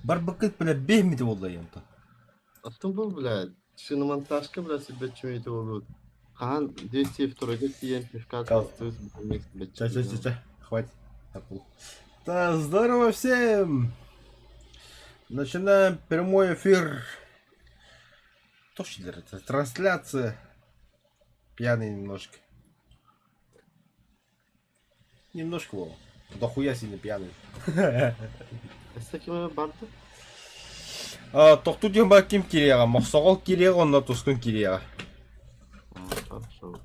Барбыккыт, бля, биэһмити буолла онтон. Оттон бу, блядь, шиномонтажка, блядь, силбэччимэйти буолбут. Хаһан 202 тиийэн пивка тастыыс Ча, ча, ча, ча, хватит. Да, здорово всем! Начинаем прямой эфир. Точно это трансляция. Пьяный немножко. Немножко было. Дохуя сильно пьяный. Өссө ким эмэ барды? Тохтуу диэн бар ким кириэҕэ? Мохсоҕол кириэҕэ онно тускун кириэҕэ. Хорошо.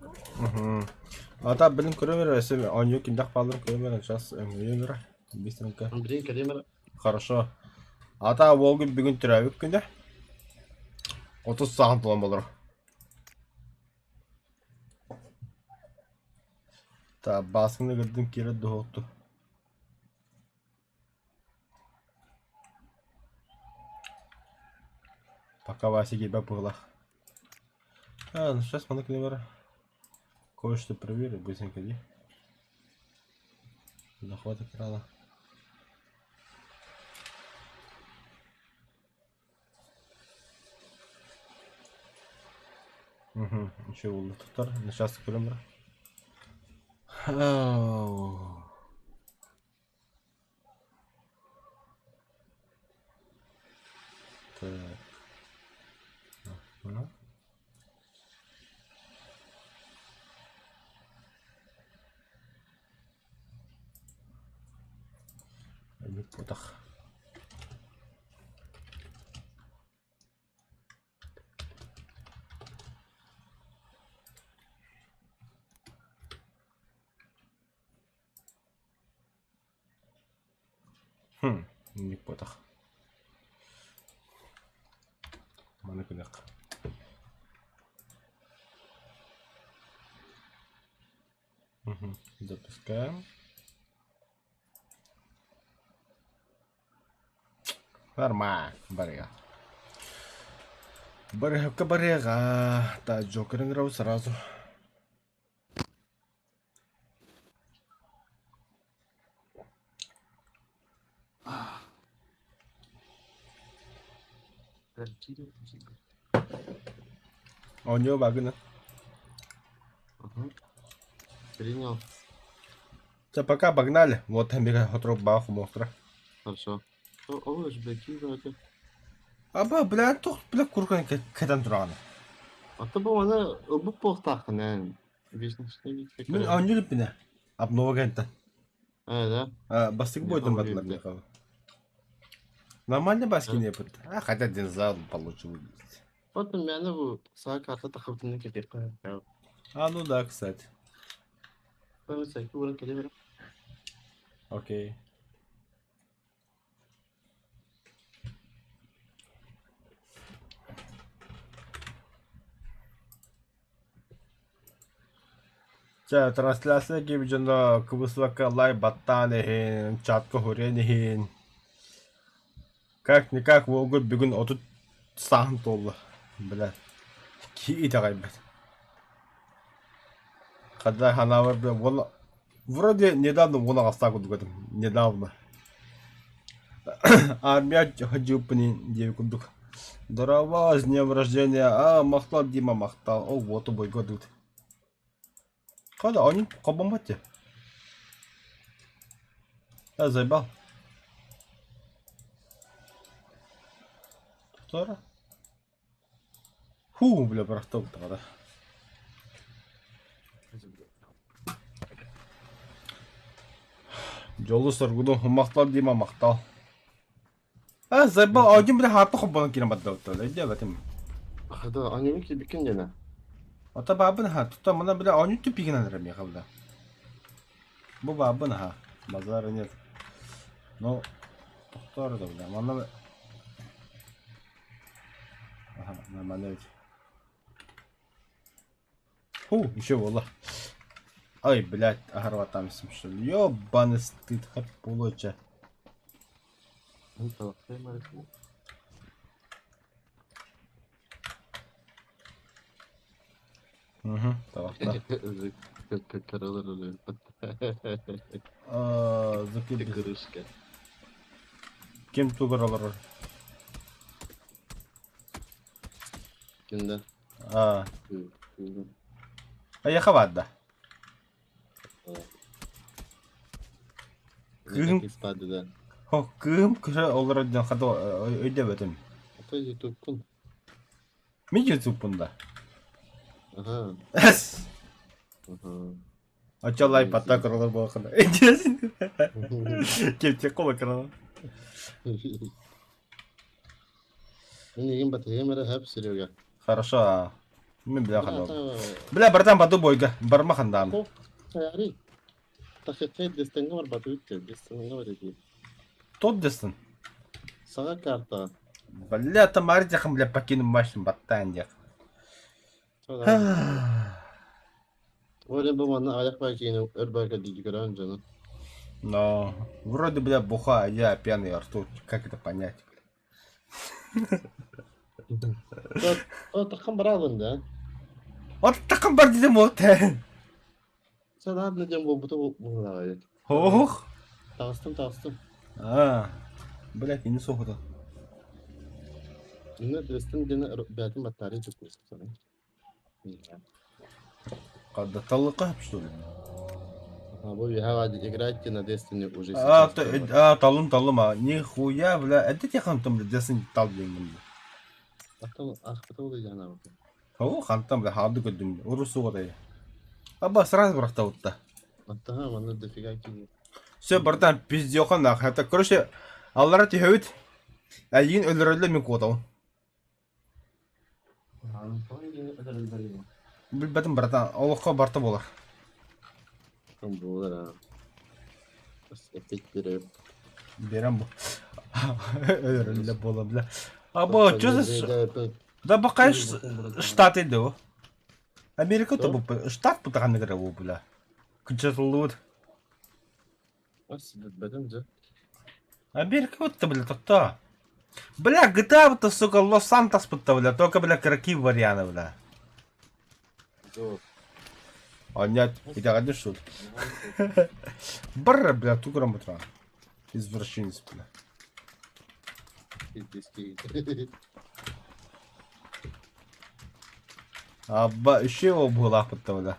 А так, блин, көрөм эрэ, өссө оонньуу кимдэх баалларын көрөм эрэ, сейчас өҥөйөн эрэ. Быстренько. Блин, кэлиэм эрэ. Хорошо. Ата уолгун бүгүн төрөөбүт күнэ. 30 сааһын туолан болоро. Так, баасканы көрдүм киирэ дуһуохту. Пока Вася киирбэт быһыылаах. А, ну сейчас маннык бар. Кое-что проверю быстренько дии. Захват экрана. Угу, еще улутуктар. Сейчас көрөм бара. Так. Ага. Өлүк Хм, инник буотах. Маны күнэх. Угу. Запускаем. Нормально, барыга. Барыга барыга. Да, Джокер играл сразу. Оонньуу багына. Принял. Все, пока, погнали. Вот там хотрок баху монстра. Хорошо. Ол бля, это. Аба, бля, тух, бля, куркан кэтэн тураҕын. Ата бу аны ылбыт буолтааххын эн. Мин оонньуур иппинэ. Обнова кэнтэн. Э, да? Бастакы бойдон бардылар миэхэ. Нормально баски не пыт. А, хотя динозавр получше выглядит. Вот у меня бу саа карта тахыбытын кэтиэххэ. А, ну да, кстати. Окей. Чэ, трансляция киирбит дьоно кыбыстыбакка лайк баттаан иһин, чатка уһуруйан иһин. Как-никак уолгут бүгүн 30 сааһын туолла, бля, киһи итэҕэйбэт. Когда ханаабар бля, уон вроде недавно уон аҕыстаах курдук этим, недавно. Армия дьыыппын диэбит курдук. Здорово, с днем рождения, а, махтал, Дима, махтал, о, вот обойго тут. Когда они кабамате? Я заебал. Второ. Ху, бля, бырахта тогда. Дьолу соргуну махтал Дима махтал. А, заебал, один бля хатта хоббонон киирэн барда өйдөөбөтүм. Да, аньыгы киирбиккин диэнэ. Ата баабын аха, тута мана бля оонньуу тупигынан эрэ миэхэ бля. Бу баабын аха, базара нет. Ну, тохтоор да бля, манна Аха, нормально ведь. Фу, еще буолла. Ай, блядь, аһарбатаамсым что ли. Ёбаный стыд, получа. Угу, табахта. Закрепи. Ким тугар олорор? Ким да? А, Айаха баар да? Кыыһым Кыыһым Хо, кыыһым көрө олорор дьон хата өйдөбөтүм. Ата ютубкун. Мин ютубпун да. Аха. Эс. Аха. Оччо лайпатта көрөлөр буолахына. Кепчек кола көрөлөр. Мин игин батыһыам эрэ хөп Серега. Хорошо. Мин бля хандан. Бля, Бля, братан, баду бойга. Барма хандан. Хайари. Тахетхэ дестенге бар батыт дестенге бар эти. Тот дестен. Саҥа карта. Бля, там Ардихом, бля, покину машину, баттаан диэх. Ол бу манна аяк бакини өр бака диди көрөн дьону. Но вроде, бля, буха, а я пьяный Артур. Как это понять? Таххан баралын да. От такым бар дедим ол тэн. Сен диэн буолбута буоллаҕа. Ох. Таҕыстым, таҕыстым. А, бля, кини соһута. Инна дөстөн диэн бээтин баттаарын чуккуйсана. Когда талыка, что ли? Ага, вы играете на Destiny уже А, сейчас. а, талым, талым, а, нихуя, бля, это те хантам, бля, Destiny тал деймін. О, хантам, бля, ханды көдүм, урусу годай. Аба, сразу брахта утта. Аттаха, манна дофига кини. Все, братан, пиздёха нах. Это, короче, аллара түһөбүт. Әйин өлөрөллө мин куотабын. Билбэтим, братан, олоххо барта буолар. Буолар а. Опять переп. Берем бу. Өлөрөллө буола, бля. Аба, что за... Да бакай штат иди. Америка то бу штат бутахан гыра бу, бля. Күчетыллыбыт. Америка вот бля, то Бля, GTA вот сука, Лос-Сантос бутта, бля, только, бля, красивый вариант, бля. А нет, итэҕэйдин что ли? Бар, бля, туграм бутра. Извращенец, бля. Абба, еще его была бутта, бля.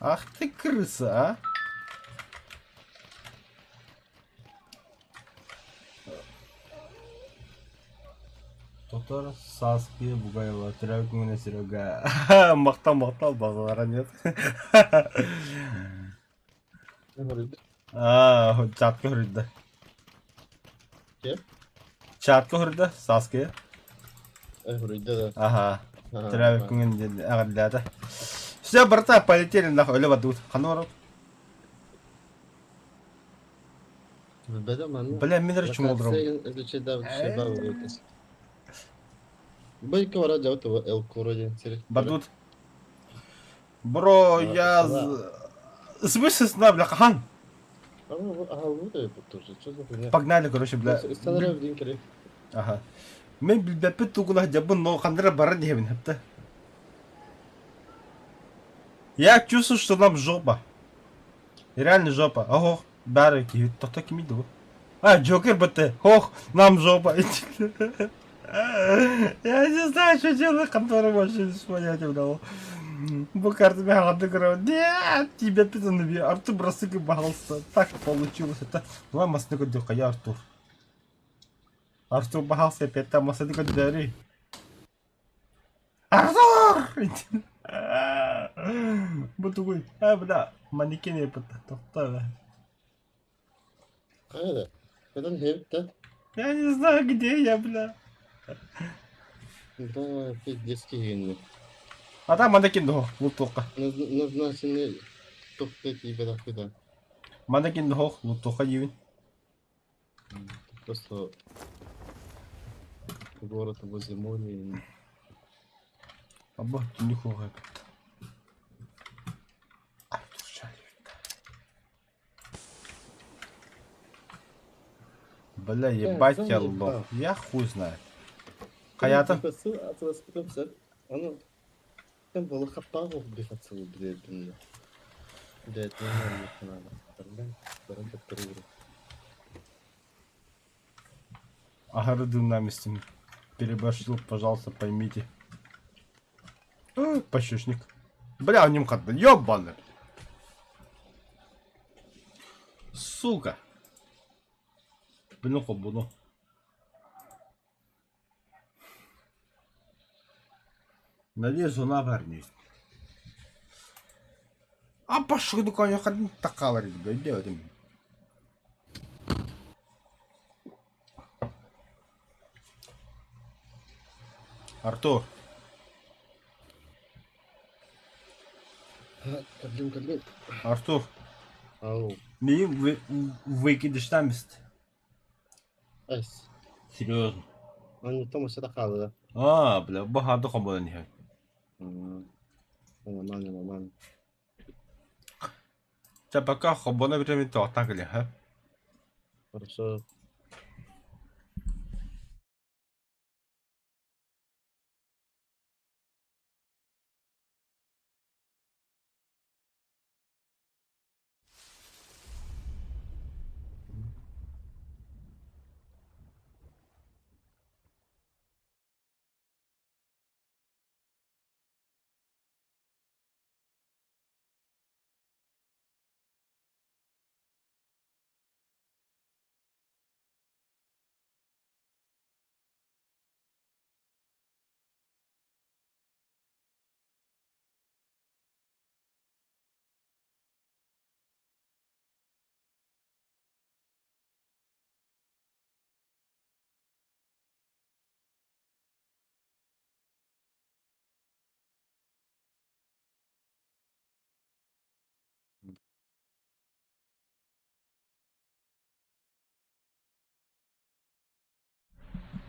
Ах ты крыса, а? Тотор Саски Бугаева, Трягуна Серега. Махтал, махтал, базара нет. А, чатка хөрүдэ. Чатка хөрүдэ, Саски. Ага. Трягуна аҕаллаата. Все, брата, полетели нахуй, өлө бардыбыт. Ханна барабыт? Бля, мин эрэ чумолдурабын. Бойко вара дьабыт эл куро диэн сири. Бардыбыт. Бро, я... В смысле сна, бля, хаһан? Погнали, короче, бля. Ага. Мен билбэппит тугуна дьабын, но ханнара баран диэбин, хапта. Я чувствую, что нам жопа. Реально жопа. Ого, бары киһи. Тохто кимий бу? А, Джокер БТ. Ох, нам жопа. Я не знаю, что делать, который вообще с понятием дал. Бу карты Нет, тебя пизданыби. Артур бросык пожалуйста. Так получилось. Это... Давай масны көддүк, я Артур. Артур пожалуйста, опять там масны көддөрү. Артур! Бу тугуй. А, бля, манекен еппит. Тоқта, бля. Я не знаю, где я, бля. Да, пиздец киһини. А там манекен доо, лутука. Назначенный топ-5 ебедах. Манекен доо, лутука диибин. Просто город возле моря. Аба, түннүк хуга Артур Шалевит. Бля, ебать я лох. Я хуй знает. Хайата? Аны там балыкаттаах отдыхаться билэрдим Бары төттөрү Аһары дымнам истим. Переборщил, пожалуйста, поймите. Пощечник. Бля, он ним хатта. Ёбаный. Сука. Блин, буну. Надеюсь, она вернет. А пошел до коня ходить такая, блядь, делать. Артур. Кадым, кадым. Артур. Ау. Миигин выкидыштан Эс. Серьезно. Онтон өссө да хаалла. А, бля, баһаарды хомойон иһэр. Нормально, нормально. Чэ, пока хоббоно бүтэммит тоҕоттоон кэлиэхэ. Хорошо.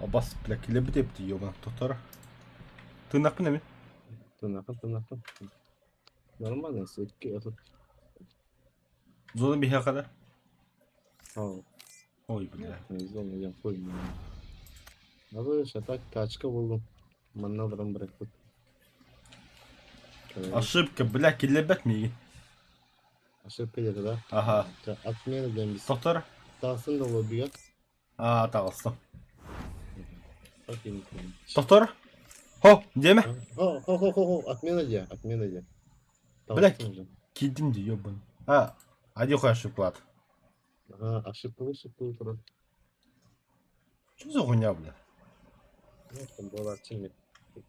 Абас, бля, килэбит эбит ёбан, тотор. Тыыннахпын эми? Тыынахын, тыынахын. Нормально, икки этот. Зона биһиэхэ да? Ау. Ой, бля. Зона я хуй. А так тачка буллум. Манна баран бырахпыт. Ошибка, бля, килэбэт миигин. Ошибка диэтэ да? Аха. Отмена диэн бис. Тохтор. Тахсын да лоббига. Аа, таҕыстым. Тохтор. Хо, диэмэ. Хо, хо, хо, хо, хо, отмена диэ, отмена диэ. Бля, киирдим дии, ёбан. А, один хуй ошибка. Ага, ошибка, ошибка турар. Что за хуйня, бля? Ну, там была чимит.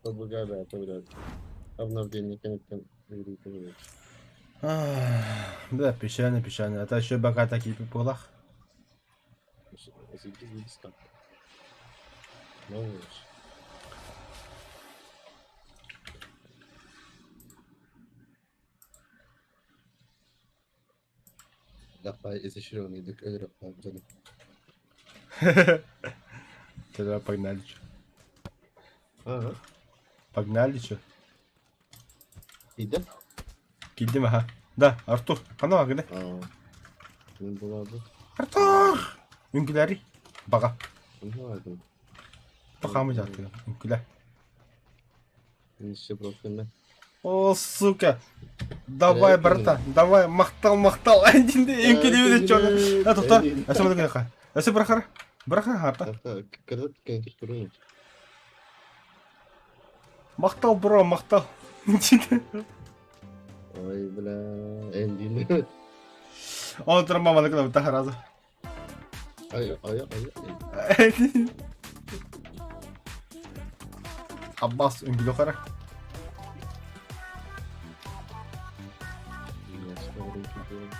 Побугай, блядь. Обновление кэнниттэн Бля, печально, печально. Это еще пока такие пипулах. Давай изощренный Тогда погнали чё. Ага. Погнали чё. Иди. Киирдим аха. Да, Артур, ханна бааргын Мин булаабыт. Артур! Үҥкүлэри. Баҕа. Ханна Бахаамы дьааттыгын. Үҥкүлэ. Нищебродкина. О, сука! Давай, братан, давай, махтал, махтал. Үҥкүлүүбүт чё. А, тоқтар. Өссө бырахара. Өссө бырахара. Бырахара харта. Махтал, бро, махтал. Ой, бля, эндин. Он туран маманы кылабыта сразу. Ай, ай, ай. Аббас үҥкүлү хара.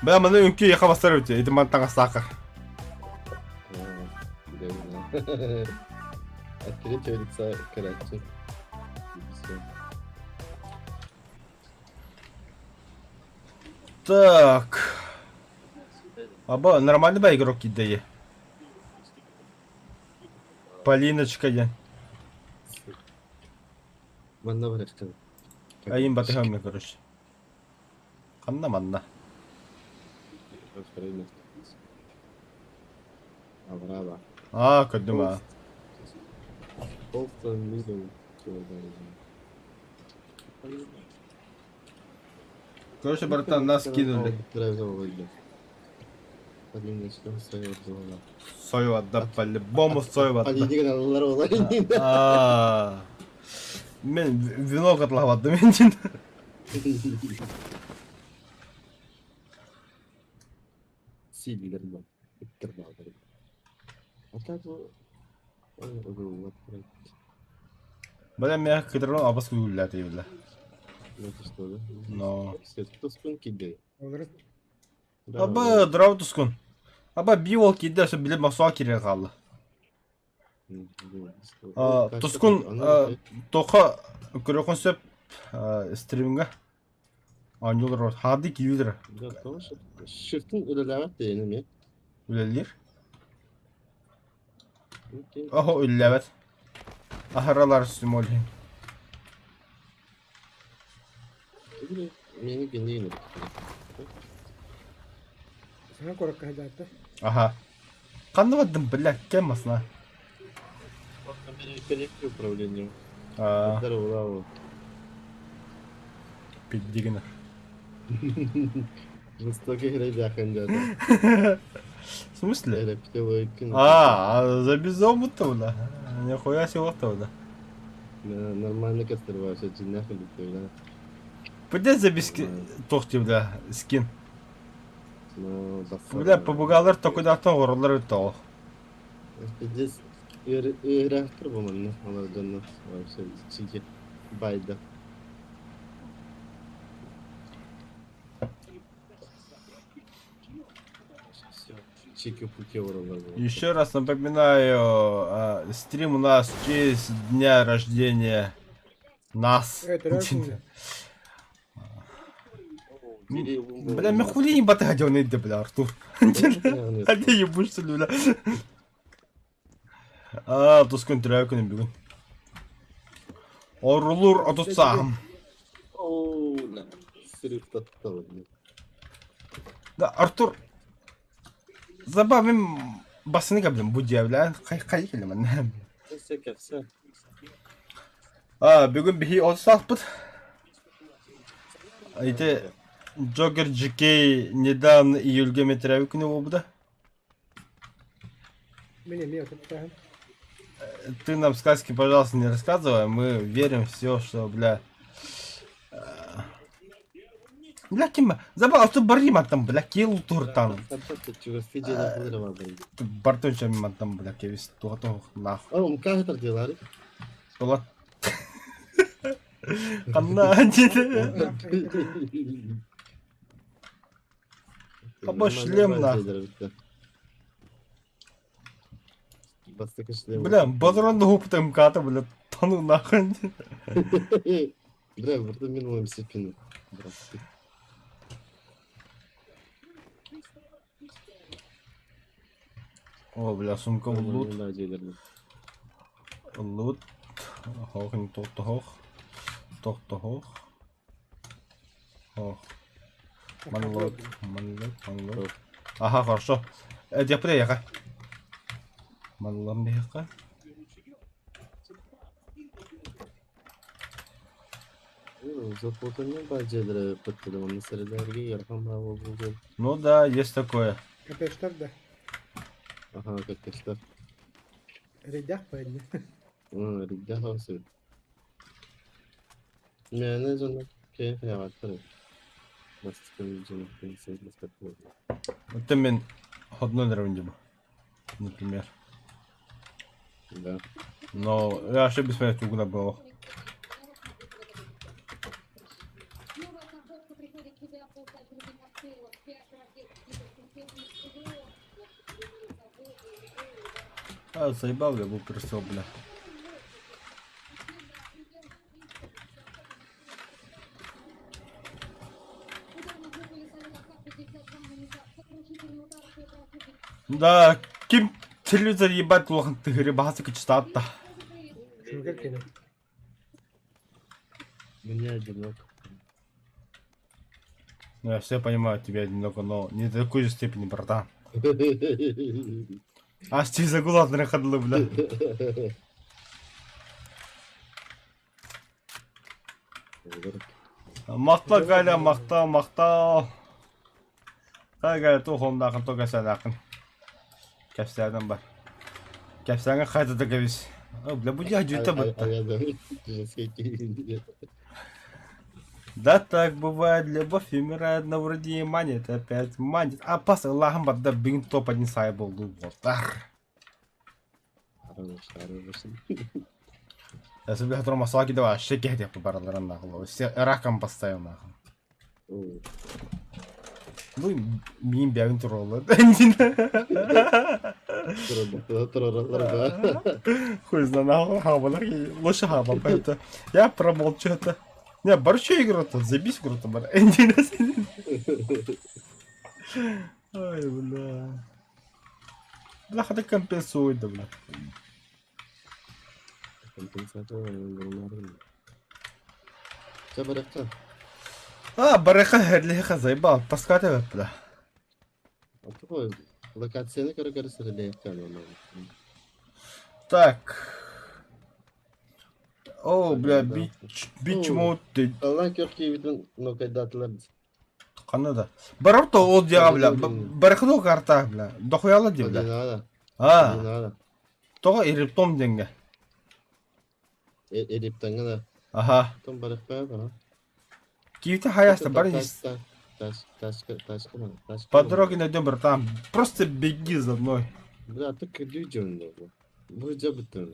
Бля, маны үҥкүү яха бастар эбит. Ити ман таҥастаахха. От третьего лица карате. Так. Аба, нормальный ба игрок кидае. Полиночка диэн. Манна барахтан. Айын батыһаммын короче. Ханна манна? Браво. Аа, көрдүм аа. Толстым мизом. Короче, братан, нас кинули. Сойуодда по-любому сойуодда. А, Мен вино котловатты мен Сииллэр баар, ыттар бааллар. А так Бля, меня кыдырын абас күлләте бля. Это что, да? Но. Тускун кидей. Аба, драв тускун. Аба би ол кидде, все биле масуа кире қалды. Тускун тоқа көрөкөн сөп стриминга. Оонньуулар хаады киюлер. Шифтин үлэлээбэт диэн эмиэ. Үлэлиир. Оһо үлэлээбэт. Аһаралар симолин. Мени генийин. Саҥа куоракка сылдьаатта. Аха. Ханна бардым, бля, кем масна? Америка управление. А, Здорово. пиддигина. Жестокий ребяхан дядя. В смысле? Рептилоид. А, за безумно бля. Нихуя себе бля. Нормально кастрировался, дьиҥнээх да. Бля, забиски тохти, бля, скин. Ну, Бля, побугалар токудаатан оҕороллор эбит тоҕо. Здесь ыыраахтар бу манна, олор дьонно вообще чики байда. Чики-пуки олороллор буолуохтаах. Еще раз напоминаю, стрим у нас в честь дня рождения нас. Бля, мен хули не батыга дьон бля, Артур. А ты ебушься, бля. Аа, тускун төрөө күнүм бүгүн. Орулур отутсаам. Оо, на. Сырыктаттал. Да, Артур, забавим басыны каблем будья, бля, хай хай келем. Все, все. Аа, бүгүн биһи отсаахпыт. Ити Джокер GK недавно июльге метрәби күнү буолбута. Мин эмиэ отуттаһым. Ты нам сказки, пожалуйста, не рассказывай, мы верим все, что, бля... Бля, ким... Забыл, а барима там, бля, кил туртан. Бартонча там, бля, кевис, туха нахуй. О, умкаһытар делари. Тула. Ханна, диде. Аба шлем нахуй. Бля, бадрон опыт МК-та, бля, тону нахуй. Бля, вот мин МСП. О, бля, сумка лут. Лут. Хох, не тох, хох. Тох, хох. Хох. Манлот, манлот, манлот. Ага, хорошо. Дьяпре яка. Манлам яка. Ну да, есть такое. Капештар да. Ага, капештар. Рейдях поедне. Рейдях алсыр. Мээнэ дьоно киһи хайаҕаттар Это мен одной раунде например. Да. Но я вообще без понятия куда было. А, заебал я был персел, бля. Да, ким телевизор ебать улахан тыгыры баһасы кычтаатта. Шугар кene. Мне одиноко. Ну, я все понимаю, тебе одиноко, но не до такой же степени, братан. Аж через загулатный ходила, бля. Махтал Галя, махтал, махтал. Хай Галя, туох омнаахын, туох кэпсээнээххин? Кэпсээним бар. Кэпсээҥҥэ хайда да кэбис. О, бля, бу дьэ дьүтэ бытта. Да так бывает, любовь умирает, но вроде и манит, опять манит. А пас Аллахым барда бүгүн топ-1 сай болду буолтар. Если бы масаки давай, шеки хотя бы бараларан нахуй. Все раком поставил нахуй. Ну, мин бэйэбин тураллар. Хуй знает, нахуй хабалар. Лучше хаба, это. Я промолчу это. Не, барчо игру-то, забись игру-то, бар. Ай, бля. Бляха, ты компенсуй, да, бля. Чэ барыахха. А, барыахха эрлиэхэ заебал, таскать эбит, бля. Такой локацияны көрө-көрө сирилиэххэ ону. Так. О, бля, бич, бич мод ты Аллан көх киибитин нокайдаатылар. Ханна да. Барар то ол дьиэҕэ бля, барыхыдо карта бля, дохуяла дии бля. Не надо. А, Не надо. тоҕо Эриптом диэҥҥэ. Эриптаҥҥа да. Аха. Том барыхпа бара. Киевте хаяста бар По дороге найдем, братан. Просто беги за мной. Бля, ты кырдыы Бу дьэ бүттүм.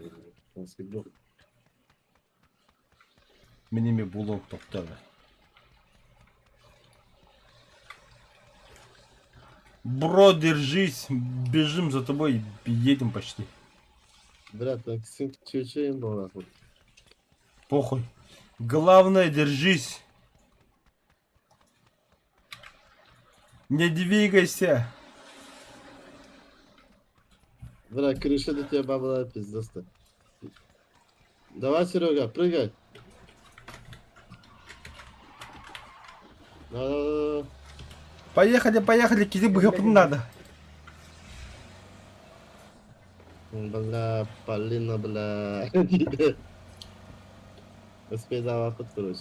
Мин ими булук тохтоо. Бро, держись, бежим за тобой, едем почти. Брат, Максим чүчэйин буолаахпыт. Похуй. Главное, держись. Не двигайся. Бля, крыша до тебя бабла пиздец-то. Давай, Серега, прыгай. Давай, Поехали, поехали, киди быһыппын надо. Бля, Полина, бля. Успейдаабаппыт, короче.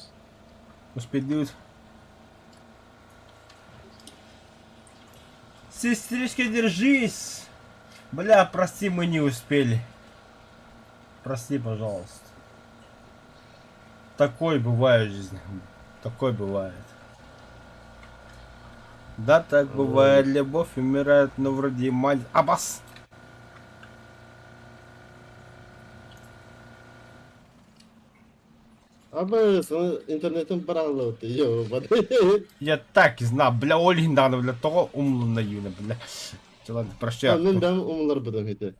Успейдуют. Сестричка, держись! Бля, прости, мы не успели. Прости, пожалуйста. Такое бывает в жизни. Такое бывает. Да, так бывает. Любовь умирает, но вроде мать. Абас! Абы, интернетин быраллыбыт, ебаный. Я так и знал, бля, Ольгин надо, бля, того умлунна юна, бля. Ладно, прощай. Мен бэм умулар быдым ити.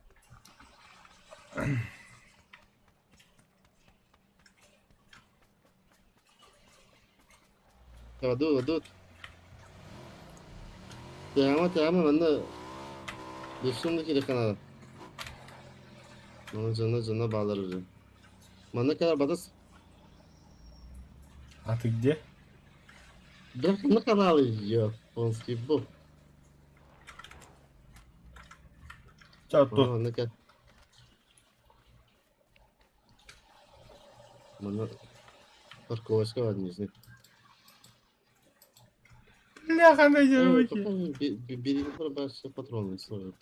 Ваду, ваду. Тема, тема, манна Душунна кириэххэ наада. Манна дьоно, дьоно баалар уже. Манна кэлэр батыс. А ты где? Да на канал японский был. Ча тут. Манна кэл. Манна парковочка бар нижний. Бляха, найди руки. Бери больше патроны, слушай.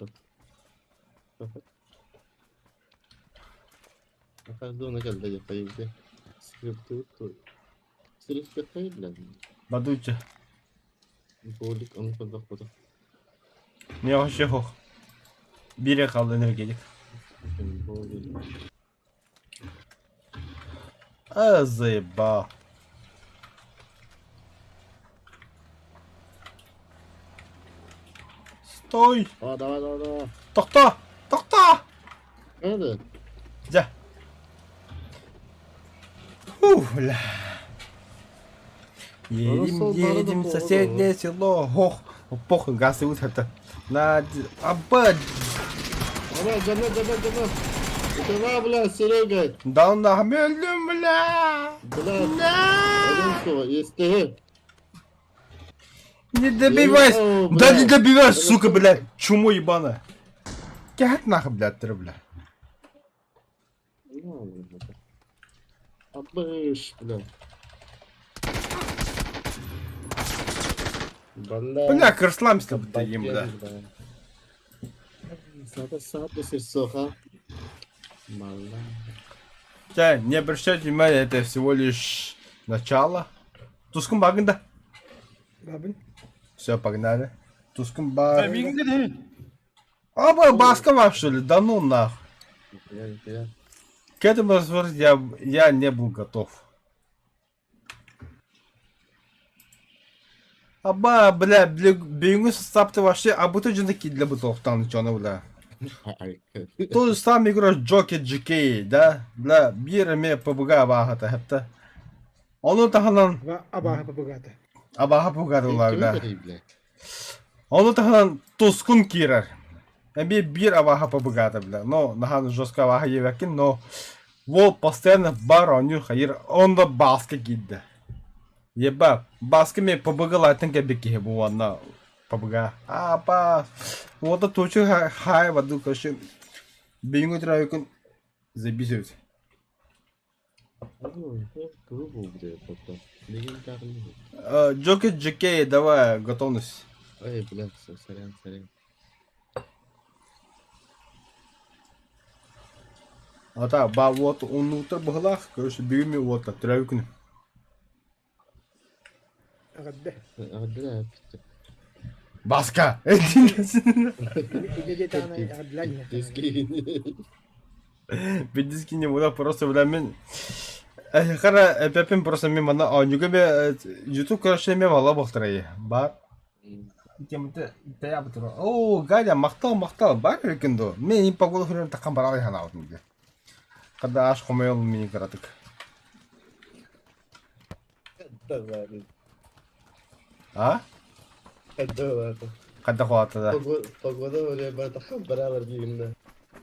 Бадуча. Не вообще хох. Бире қалды энергетик. А, заебал. Стой! А, давай, давай, давай. Тохто! Тохто! Хайда. Дьэ. Фух, бля. Едем, едем в соседнее село. Ох, похуй, газ и это. На, аба. Давай, давай, давай, давай. Давай, бля, Серега. Да нахмелю, бля. Бля. Одним словом, есть ты. Не добивайся. Да не добивайся, сука, бля. Чумо ебаная. Кэт нахуй, бля, ты, бля. Абыш, бля. Бля, кырсламся будто им, бля. Чэ, не обращайте внимания, это всего лишь начало. Тускун багында. Бабын. Все, погнали. Тускун бар. Миигин Аба, баска вам, что ли? Да ну нах. К этому разговору я не был готов. Аба, бля, бүгүҥҥү састаапты вообще абыты дьоно киирдэ бу туохтаан дьоно, бля. Тот же самый игрок Джокер GK, да? Бля, биир эмиэ ПБГ абааһыта хэптэ. Ону таһынан Абааһы ПБГ-ата. Абааһы ПБГ-ата да. Ону таһынан Тускун киирэр. Эмиэ биир абааһы ПБГ-ата, бля. Но наһаа жестко абааһы диэбэккин, но Вол постоянно бар оонньуур хайыр, он да бааска киирдэ. Еба, бааска мен ПБГ лайтан кэлбит киһи бу уонна ПБГ. А, ба, уота тучу хай баду, короче, бүгүҥҥү тройкун забизывать. Джокер Джекей, давай, готовность. Ой, блядь, сорян, сорян. Ата, ба уот уннуутар быһылаах, короче, бүгүн мен уотта төрөөбүт күнүм. Эҕэрдэ. Эҕэрдэ Баска! Инньэ диэтэҕинэ эҕэрдэлээн иһиэххэ. Биддиски не була просто бля мин Хара эпепин просто мен мана оонньууга бе YouTube короче мен мала буолтарай бар Темите тэйэ тура. Оо, Галя, махтал, махтал. Бар эбиккин дуо? Мин ин погода хүрэн таххан бараалай санаабытым дии. Когда аш хомойол мини кыратык. А? Хайдах улаатта да? Погода барабар диигин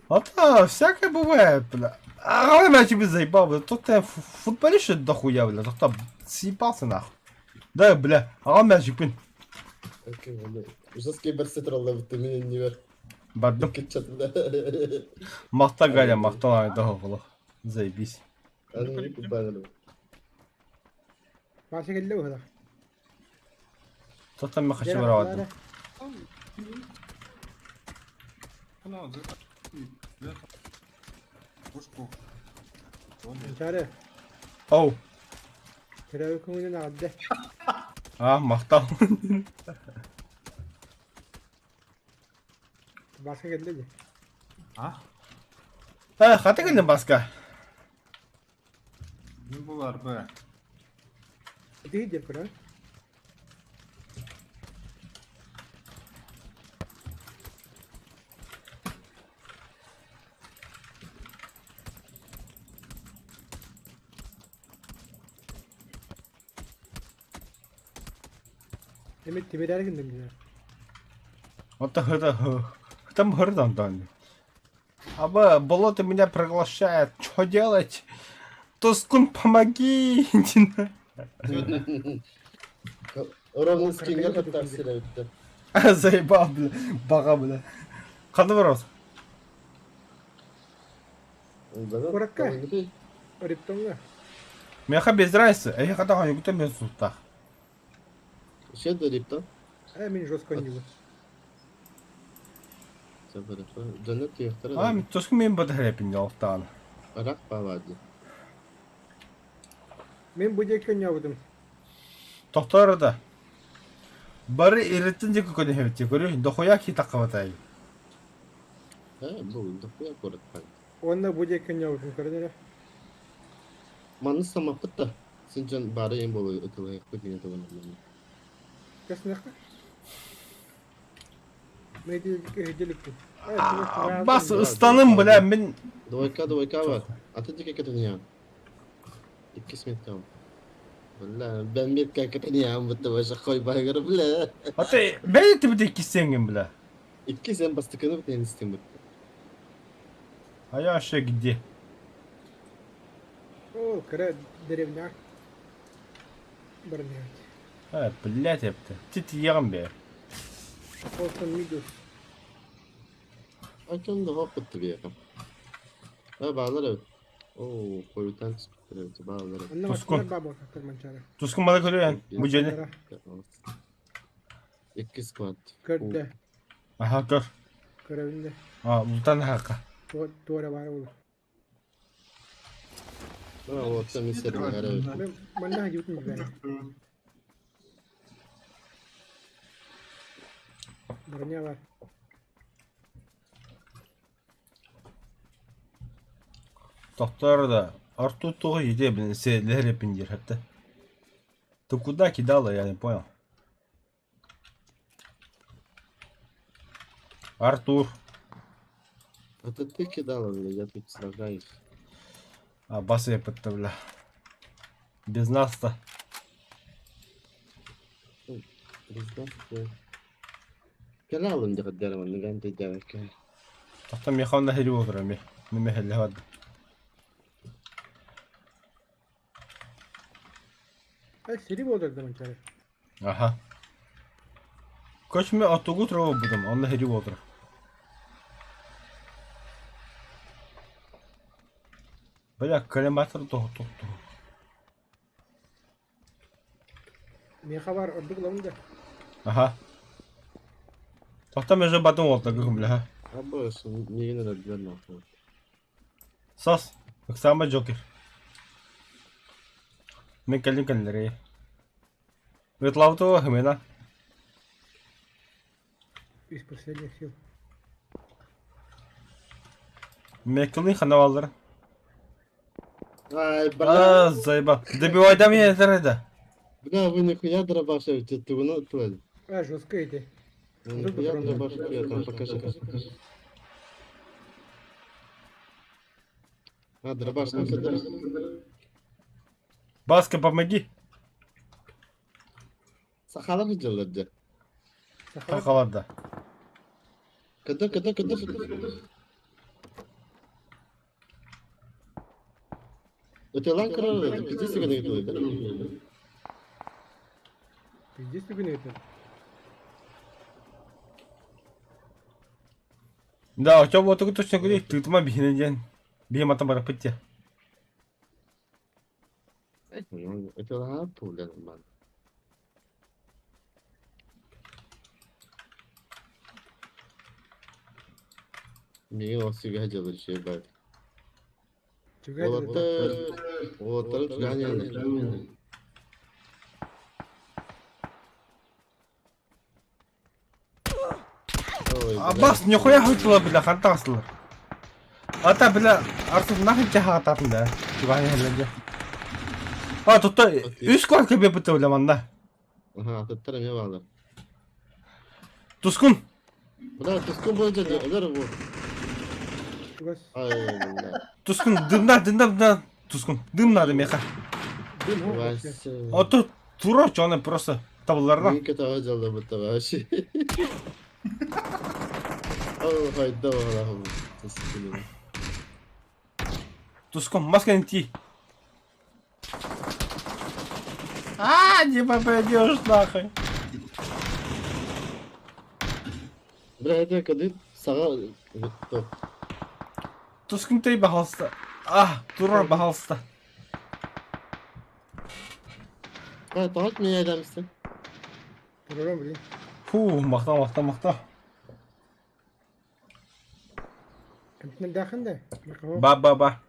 А то всякое бывает, бля. А я тебе заебал, бля. Тут ты футболист что дохуя, бля. Тут съебался нахуй. Да, бля, аҕам мээчикпин. Жесткий барсетр аллабыт мин иннибэр. Бардым. Кытчатында. Махтал, Галя, махтал, айда Заебись. Вася кэллэ быһыылаах. Тоттон мен хочу барабардым. Чары. Оу. Төрөөбүт көҥүлүн аҕалда. А, махтал. Баска кэллэ дии. А? Э, хата кэллин Баска. Мин булар б. Ити диэп көрөн. Эмит тимирээр гынным дии. Вот это там гордон. Аба, болото меня приглашает. Что делать? Тоскун, помоги! Ровно скингер хаттар силэбиттэ. Заебал, бля. Баҕа, бля. Ханна барабыз? Куракка. Риптоҥҥа. Миэхэ без разницы. Эһиэхэ даҕаны мен суттаах. Еще до Риптон? Э, мин жестко оонньуубун. Дьоннор тиэхтэрэ А, тоскун мен батарепин ялтаан. Рак павади. Мин бу диэки оонньообутум. Тохтоор да. Бары иреттин диэки көрүһэбит көрү дохуя ки таххабатай. Э, бу дохуя куорат Уонна бу диэки оонньообутум көрөн эрэ. Манны самаппыт да. Син дьон бары ең болу ытылыахпыт диэн тугун Көснөххө. Мен ити өйдөлүкпүн. Бас ыстаным бля мин Двойка, двойка бар. Аты диэки кэтэнийэҕин. Иккис метка. Бля, бэн метка кэтэнийэҕин бытта баша хой байгыр бля. Аты бэйэ тибит иккиссиэҥҥин бля. Иккис эн бастакыны бытын истин бытта. А я вообще где? О, кыра деревня. Барнять. А, блядь, эпти. Ти тиийэҕин бээ. Олтон мидус. Акын да хоппут биэхэ. А баалар эбит. Оо, хойутан түспүттэр эбит, баалар эбит. Онно Тускун. машина баа буолтар манчаары. Тускун мала көрүөн. Бу дьэни. Иккис склад. Көрдө. Аха көр. Көрөбүн да. А, лутан аха. Туора баар буолар. А, вот там и сервер. Манна хадьыбытын билбээн. Броня бар. Тохтоор да, Артур туох иде блин, сээлэр диир хатта. Ты куда кидала, я не понял. Артур. Это ты кидала, бля, я тут сражаюсь. А, бас я бля. Без нас-то. Без нас-то. Кэлэ алын дьаҕырдара маннык антыйдаабакка. Тохтон миэхэ онно иһирии буолар эмиэ. Мин мэһэллэһэ бардым. Э, сири буолар да манчары. Аха. Көчмө оттугу тура буолбутум, онно иһирии буолар. Бля, коллиматор туох Миэхэ баар ордук ылабын да. Аха. Тохтом уже батын уолтарга бля. Абы миигин эрэрдилэр нахуй. Сос, Оксана Джокер. Мен кэллим кэллэрэй. Ытлаутова хымына. Из последних сил. Меккелин ханаваллар. Ай, бля. А, заеба. Добивай меня это да. Бля, вы нихуя дробашевите, ты ну тварь. А, жестко эти. Вы нихуя дробашевите, там покажи. А, дробаш, ну сюда. Баска, помоги. Сахалар делают, да. Сахар. Хахаларда. Когда, когда, когда, когда? Это ланкер, пиздец, когда это, Пиздец түгүн это. Да, у тебя вот такой точно говори, ты там объясни день. Бьем там барапытте. Это лапу, бля, нормально. Миигин ол сүгэ дьылыр үчүгэй баар. Түгэн Уолаттар, уолаттары түгээн иһэллэр. Ой, бля. Абас, нихуя хытыла, бля, хантаслар. Ата, бля, Артур нахуй тебя хататын, да. Чугани хелленде. А, тут үс класс кебе бітті, бля, манда. Аха, атыттар эмиэ баалар. Тускун. Бля, тускун буолдьа дии, өлөр бу. Чугас. Ай, бля. Тускун, дымна, дымна, дымна. Тускун, дым надо, меха. Дым хо вообще. Вася. А тут тура, что просто табыларна. Мин кэтэҕэ дьаллыбыта вообще. Ол хайда баҕалаах тускун. Тускун, маска не ти. А, не попадешь нахуй. Бля, это кадыт саҕа топ. Тускун ты бахалста. А, тура бахалста. А, тоҕо меня адамсың? Турарам блин. Фу, махта, махта, махта. Кантын дахын да. Мақау. Ба, ба, ба.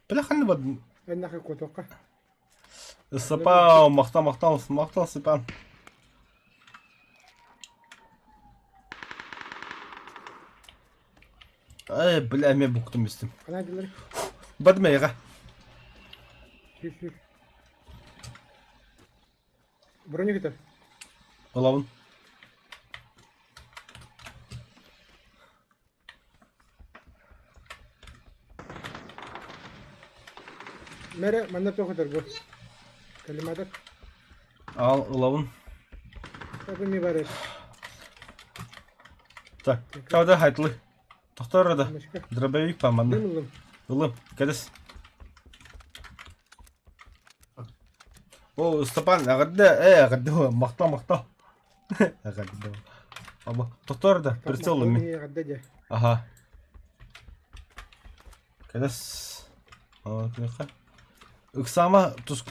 Бля, ханны бад. Эннахы котоққа. Сапа, махта, махта, махта, сыпа. Ай, бля, мен буктум истим. Ана дилер. Бадма яга. Сүр сүр. Броня кетер. Олабын. Мере манна тоқытар бу. Калиматор. Ал, олабын. Табы ми бар. Так, тавда хайтлы. Тохтор да. Мышка. Дробовик па манна. Дым ылым. Ылым, кәдес. О, Степан, агадда, э, агадда, махта, махта. Агадда. Аба, тохтор да, прицел ми. Гадда Ага. Кэлэс. Aa, Ыксаама тус...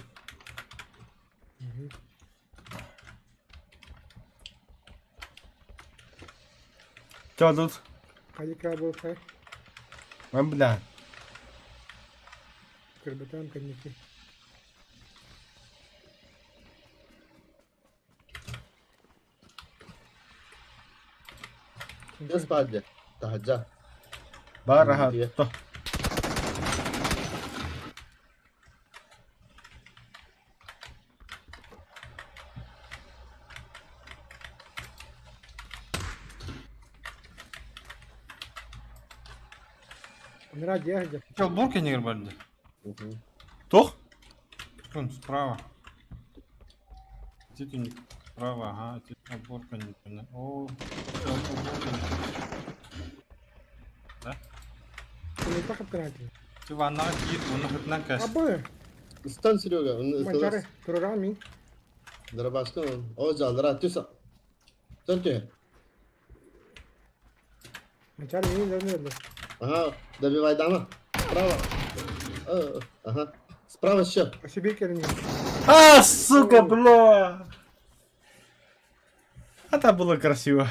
Чё тут? Халика был хай. Мен бля. Кырбатаам кэнники. Just баадьа. Таһырдьа. Баар аха то. Анараа дьиэ сылдьар. Чел бурки не барди. Туох? Вон справа. Где у них справа, ага, оборка не понял. О, оборка не Да? Киниттэ хаптараатылар. Ты ваннаҕа киир, уонна хытынан кээс. Абы! Стан Серега. Манчары, турураҕын мин. Дробашка. О, жалдыра, түс. Түр түһ. Манчары мин дьону Ага, добивай дама. Справа. Ага. Справа еще. Сибирь кэлин. А, сука, бля! А там было красиво.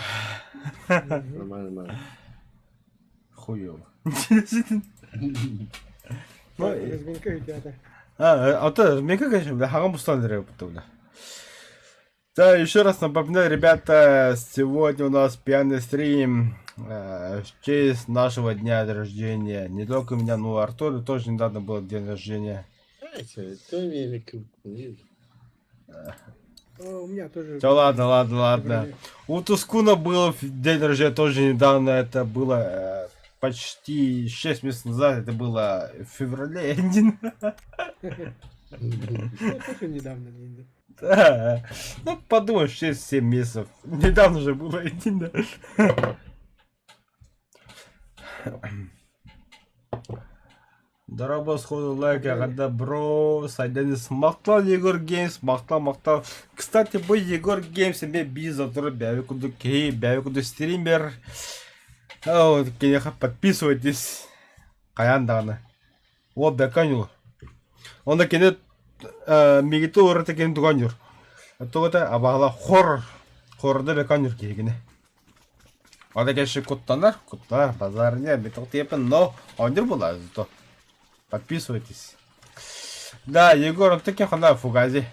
Нормально, нормально. Хуёво. Ну, Разминка үтүөтэ. А, а то, мне как, конечно, бля, хагам устан бля. Да, еще раз напоминаю, ребята, сегодня у нас пьяный стрим в честь нашего дня рождения. Не только меня, но и Артура тоже недавно был день рождения. У меня тоже. Да ладно, ладно, ладно. У Тускуна был день рождения тоже недавно. Это было почти 6 месяцев назад. Это было в феврале. Ну, тоже недавно. Да. Ну, подумай, 6-7 месяцев. Недавно же было. Дорообо сходу лайк, эҕэрдэ бро, Сайданис махтал Егор Геймс, махтал, махтал. Кстати, бу Егор Геймс эмиэ биир сотору бэйэ курдук киһи, бэйэ курдук стример. Вот, киниэхэ подписывайтесь. Хайаан даҕаны. Уол бэкэ оонньуур. Онно кини мигити ураты кини тугу оонньуур? Тугу это абаһала хоррор. Хоррорда бэкэ оонньуур киһи кини. Ата кэши куттанар, куттанар, базар не, биток но оонньуур буолла зато. Подписывайтесь. Да, Егор, он таки хана фугази.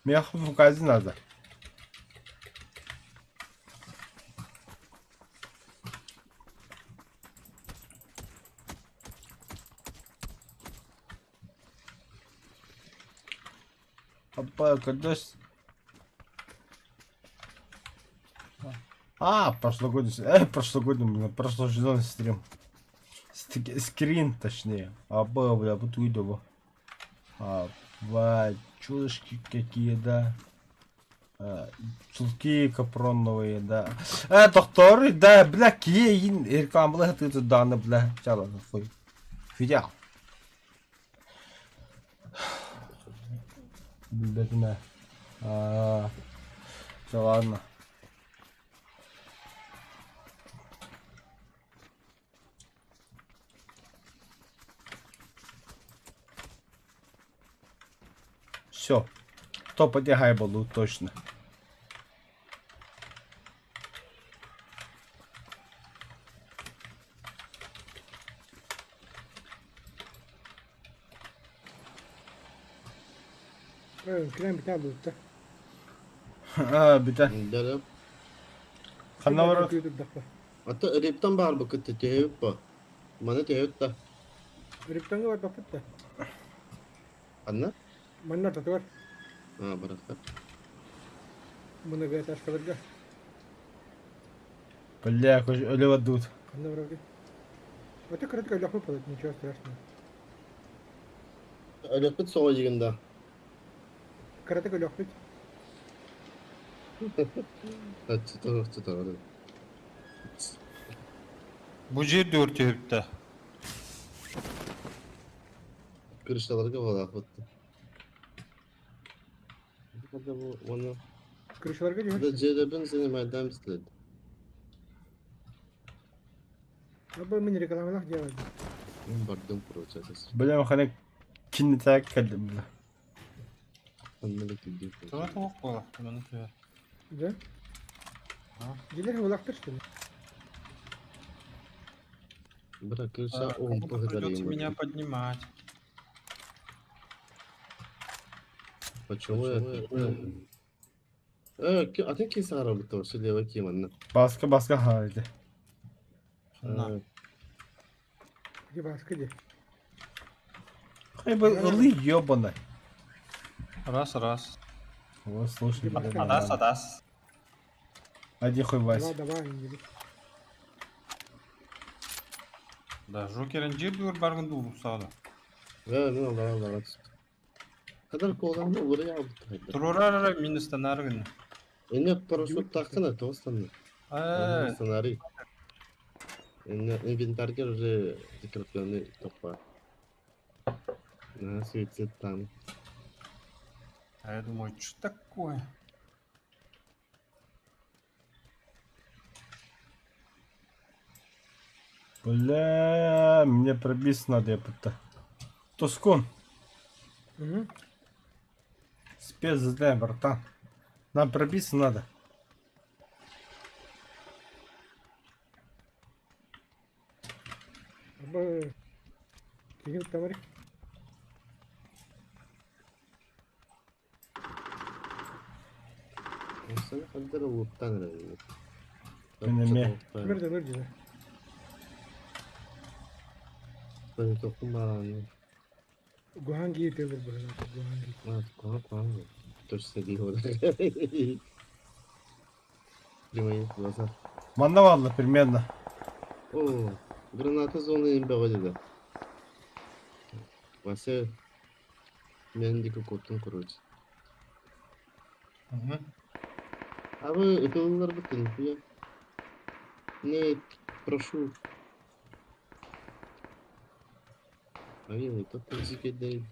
Мне фугази надо. Апа, когда... А, прошлогодний, прошлогодний, блин, прошлый сезон стрим. Скрин, точнее. А, бля, вот уйду. А, чулочки какие, да. А, чулки капроновые, да. Доктор, да, бля, киин, рекламалы ты туда, бля, чало, хуй. Фидя. Бля, а, все, ладно. Все. Топ-1 был точно. Кэлэн бүтэ буолта. А, бүтэ. Дәрі. Ханна барар? Ата рептан бар бу кытта төһөп ба. Мана төһөп та. Рептанга бар бапыт та. Анна? Манна татуар. А, барахта. Многоэтажкаларга. Бля, өлө дут. Ханна барарга. Это коротко легко подать, ничего страшного. Өлөппүт соҕо дигинда. Коротко легко. Чытыр. Бу жер өртөбүттэ. Крышталарга балаахпытты. Когда бу оны Крышаларга Да дьиһэр. жедебин сени майдан бислед. Абы мин рекламалах делать. Мен бардым, короче, сес. Бля, хана кинитак кэллим, бля. Онно килдим. Тура туох буола, маны түһэр. Да? А? Дилер улахтыр что ли? Бра, кырса А, он Кому-то придется благодарим. меня поднимать. Почему я? А ты кисара бутор, слева киманна. Баска баска хаайды. На. Где баска где? Хай бы ылы ебаный. Раз, раз. Вот, слушай, бля. Адас, адас. Один хуй Давай, Вася. давай, не Да, Жокерин жир баргын дуу саада. Да, ну, да, да. Kadar kolan oraya aldı. Турурара минустан аргын. Эне парашют тахтана тостанны. Э, Сценарий. Эне инвентарь уже закрепленный топа. На суицид там. а я думаю, что такое? Бля, мне пробиться надо, я Тоскун, Угу. спецзадание, братан. Нам пробиться надо. Абы. Кигин тамари. Сен кадar уттан Мен Кимер де нөр деді. Ben tokum bağlanıyor. Гуанги тебір бұл. Гуанги. Evet, kulak var mı? Dur istediği olur. Прямые глаза. Манна валла примерно. О, граната зоны им dedi. Вася, мен дико коптум короче. Угу. А вы ытылылар бутын, я. Не, прошу. А я тут зикедей.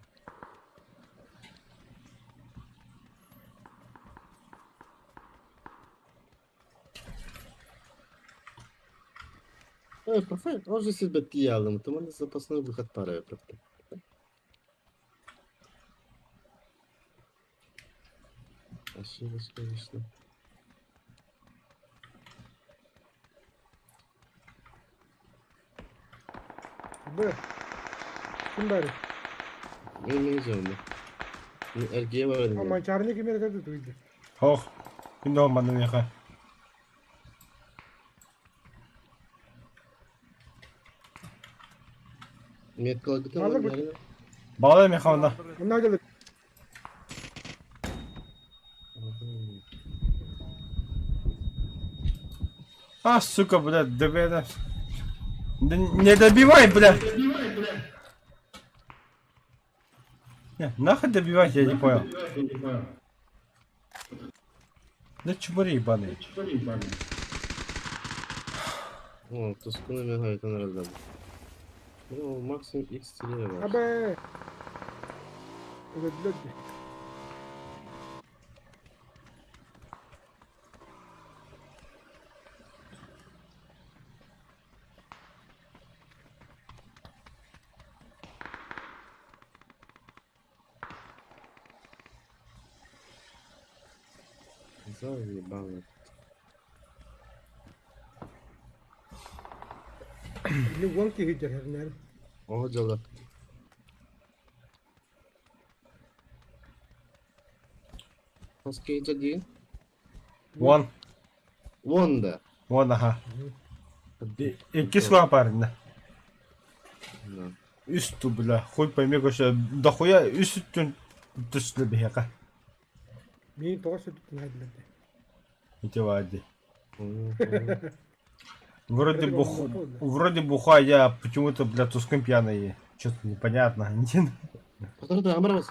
Профай, он же себе тиялым, там он запасной выход пара, правда. Ошиблась, конечно. Абы. Ким бәрі? Мен мен жауым. Мен әргеге барадым. Ама чарны кимер кәді туйды. Ох, күндө манна меха. Меткала күтем. Алыр бу- Бала меха онда. Мына келді. А, сука, бля, добей, Да не добивай, бля. Не, нахуй добивать, я не понял. Да чмыри ебаные. О, тускуны мен хайтан раздам. Ну, максимум X теле бар. Абы. Өлді. Заебало. Ini уан киһи дьэрһэрнэр. О, жала. Хаскейджа дейін? Вон, Вон да. вон, ага. Икки слова парень, Да. Үсту, бля, хуй пойми, короче, дохуя үстүн түсті бияка. Мин тоҕо сөптүн хайдыларды. Ити вади. Понял, понял. Вроде бух... Вроде буха, я почему-то, бля, тускун пьяный. Что-то непонятно. Тоқтар, амырабыз.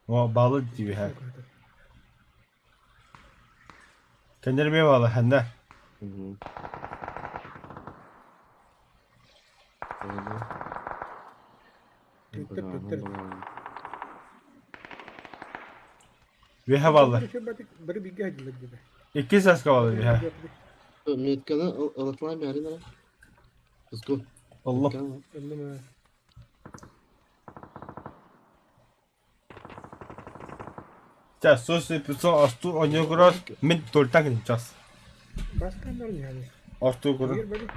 О, балы диби ха. Кендерме балы, ханда. Мгм. Понял. Төттөр, Браво, төттөр. браво. Веха балы. Бары биге хайдылар деді. Икки саска балы веха. Метканы ылытлай бәрін ара. Туску. Ыллым. Ыллым ээ. Чэ, 100 осту оньогурар мин тольтан сейчас. Бастааннар ньааны. Ортугуру. Егер бали.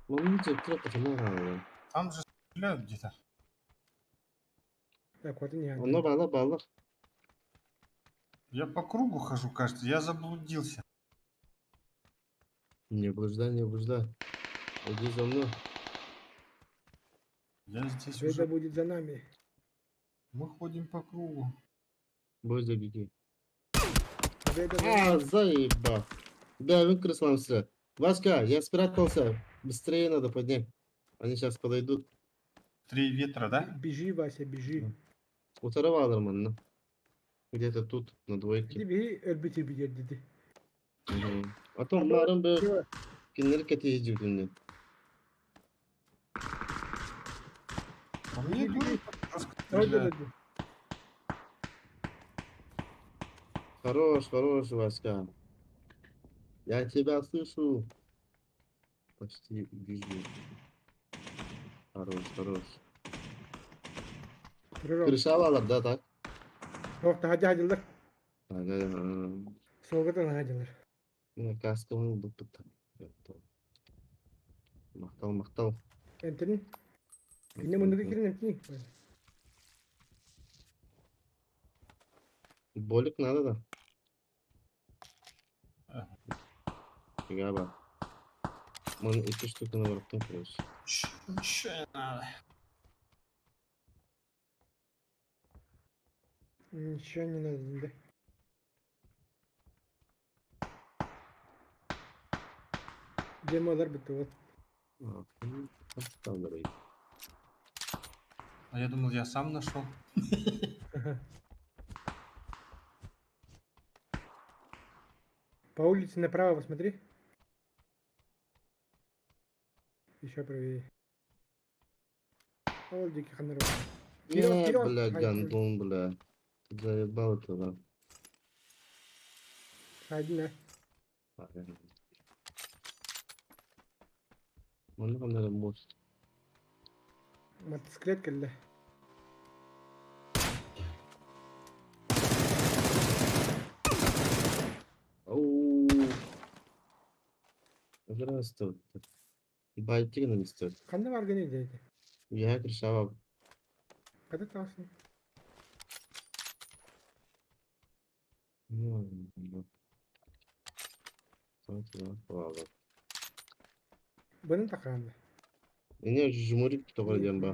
Мамын жептіре қытына қалды. Там же стреляют где-то. Куатын ньааны. Онно баалар баалар. Я по кругу хожу, кажется, я заблудился. Не блуждай, не блуждай. Иди за мной. Я здесь Победа уже. будет за нами. Мы ходим по кругу. Бойся, беги. Победа за нами. А, заеба. Да, выкрасился. Васька, я спрятался. Быстрее надо поднять. Они сейчас подойдут. Три ветра, да? Бежи, Вася, бежи. Утарывал нормально. Где-то тут, на Иди двойке. беги, өлбүтү бигэр диди. Мгм. А то марын бы Чего? кинилер кэтиһи По мне Беги, тоже беги. жестко Ой, да, стреляют. да, да. Хорош, хорош, Васька. Я тебя слышу. Почти вижу. Хорош, хорош. Турар. Крышалалар, да, так? Ох, таһадьа хадьылар. Ага. Суолгатан хадьылар. Ну, каска был Махтал, махтал. Энтини. Кине муннуга кирин эмтини. Болик надо, да? Ага. Фига ба. Мон эти штуки на вороттон, короче. Ничего не надо. Ничего не надо, да. Демалар бітті вот. А, ну, там давай. А я думал, я сам нашел. По улице направо посмотри. Еще правее. Ол дикий ханар. Вперед, Не, вперед! бля, Ай, гандон, бля. Ты заебал этого. Один, а. Манна наверное, мост. Мотоциклет кэллэ. Оу. Здравствуй. Байтик на месте. Ханна баргын идейdi. Я крышава. Када таасың? Ну, ну. Ладно. Бының тақаанды. Меня жмурик тоҕо диэн ба.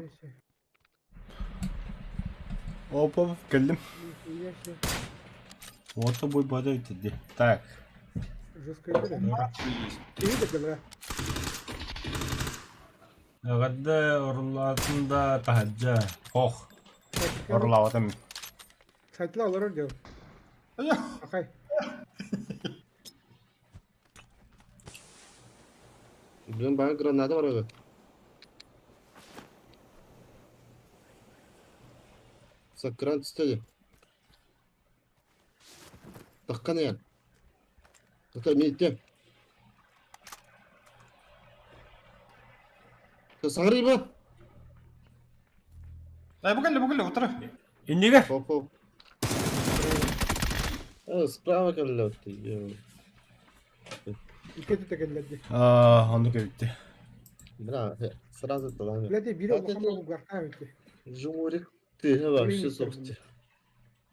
Оп, оп, кэллим. Вот тобой бодой иди. Так. Жестко идет. Есть. Ты видишь, да? Эҕэрдэ орулаатын да таһырдьа. Ох, орулаабатым. Сайтла олорор дел. Акай. Блин, баа граната бар эбит. Саккран түстеді. Таххан аян. Тоқта, мен иттем. Саңырый ба? Дай, бугали, бугали, утро. Иннигэр. Хоп, хоп. Э, справа кэллэ ты. Икки текеллерди. Аа, оннук эбит. Бра, сразу туда. Блядь, биир А улахан ты- булгахтаах эбит. Жмурик, ты вообще Блин, собственно.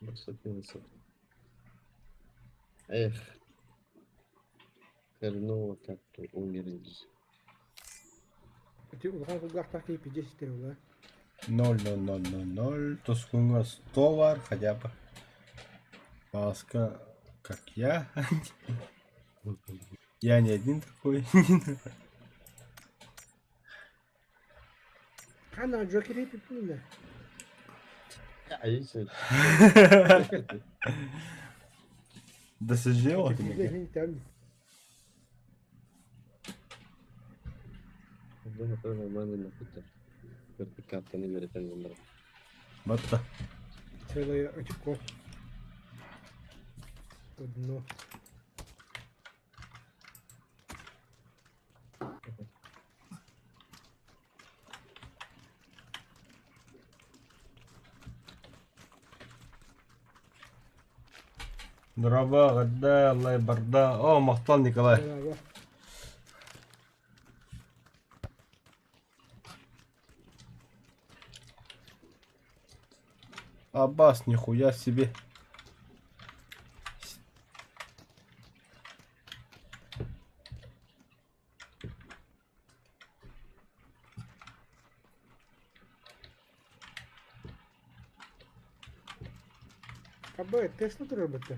Вообще Эх. Хреново как-то умерли. Ити улахан булгахтаах киһи пиздец истэр ула. 0, 0, 0, 0, 0. Тускуҥҥа 100 бар хотя бы. Маска, как я. Я не один такой. Хана Джокер пиппинэ. А если... Да сожжёл Пиздец, не там. Бу нормально напиток. Вертикалка не верит, не Батта. Целое очко. Одно. Дорообо, эҕэрдэ, Аллай барда. О, махтал Николай. Браво. Аббас, нихуя себе. Абы Тесла турарбыта.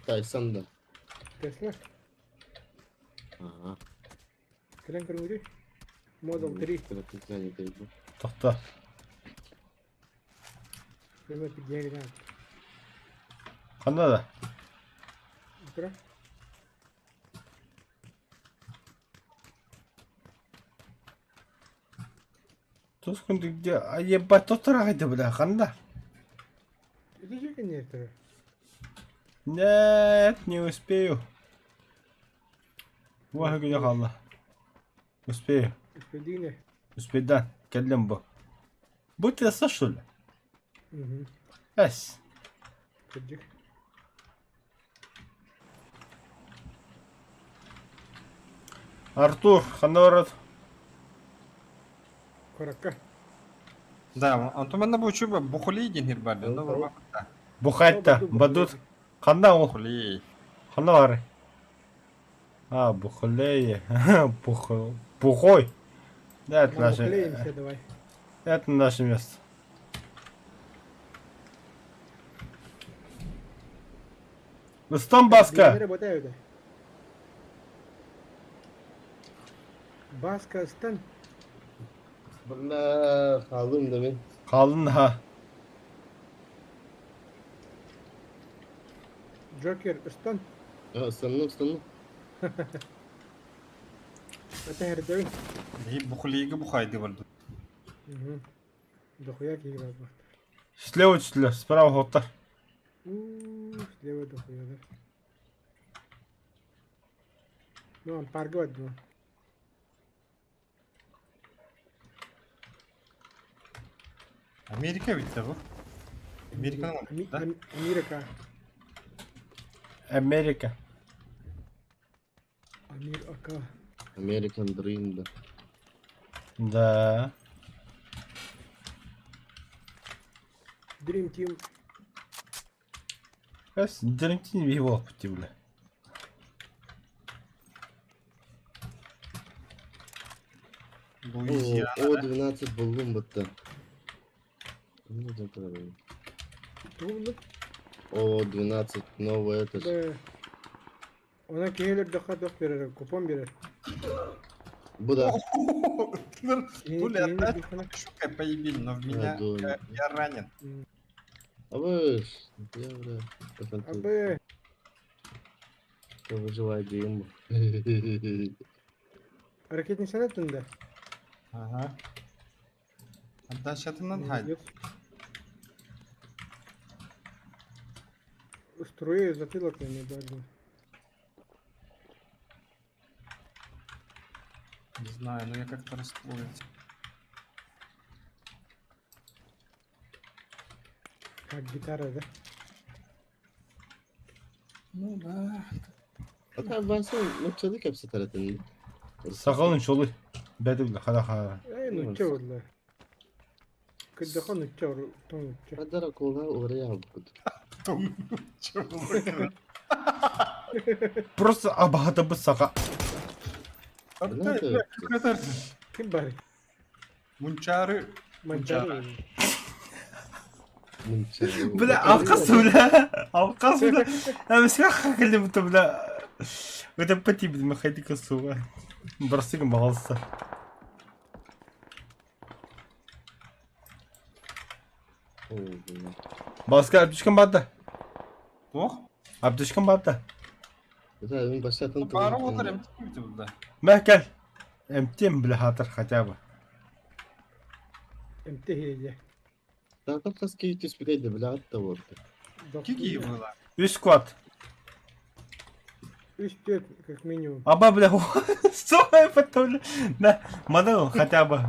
Тайсон да. Тесла. Ага. Кэлэн көрүҥүрүй. Model 3. Тохто. Ханна да? Тус күндүк где а ебать тоттораҕайда бля ханна? Нет, не успею. Уоһа күнэ хаалла. Успею. Успейдине. Успейдан. Кэллим бу. Бу Тесла что ли? Угу. Эс. Кырдьык. Артур, ханна барат? Куракка. Да, онтон манна бу үчүгэй Бухулей диэн сир баар, онно барбаппыт Бухайта, Бадут. Ханна ол? Бухулей. Ханна баарый? А, Бухлей. Бух... Бухой. Да, это наше... Бухлеемся давай. Это наше место. Ыстан Баска. Работаю, да. Баска ыстан. Бля, хаалым да мин. Хаалын ha. Джокер ыстан. Ыстанным, ыстанным. Это эрдэбин. Биһи бухлейга бухайды барда. Дохуя киһи барбахтар. Слева түстүлэр, справа хоттар. Уу, слева дохуя да. Ну, ампарга бардым. Америка эбит бу. Американан да? Америка. Америка. Америка. American Dream да. Да. Dream Team. Эс, Dream Team биһи буолбут дии бля. Луизиана. О, 12 буллум бытта. Тугуннук? О, 12, новый этот. Да. Она киһилэр даха дох берер, купон берер. Бу да. Туля, опять шукай поебень, но в меня я ранен. А вы, я, бля, Абы. Выживай, дым. Ракетница да? Ага. Отдачатынан хай. Струю затылок не даже. Не знаю, но я как-то расстроился. Как гитара, да? Ну да. Hatta ben sen нуччалыы кэпсэтэр этин. Сахалын чолуй. Бэдүл хара хара. Э, нучча буолла. Кырдьаха нучча тоҥ нучча. Хадара кула уларыйа албыт. Просто абаһатабыт саха. Ким баар? Мунчары. Манчары. Бля, алкас, бля. Алкас, бля. Эмискэ кэллибит, бля. Это пати, махайдика суга. Бросик балса. Баска аптечкам баада. Туох? Аптечкам баада. Это мин башатын Бары олар эмтик буда. Мэ кэл. Эмтиэм бля хаатар хотя бы. Эмтиһиэйэ. Таатар хас киһи түспүтэй да бля атта буолта. Кики было. Үс квад. Үс түөрт как минимум. Аба бля, сука, потом, бля. Маны хотя бы.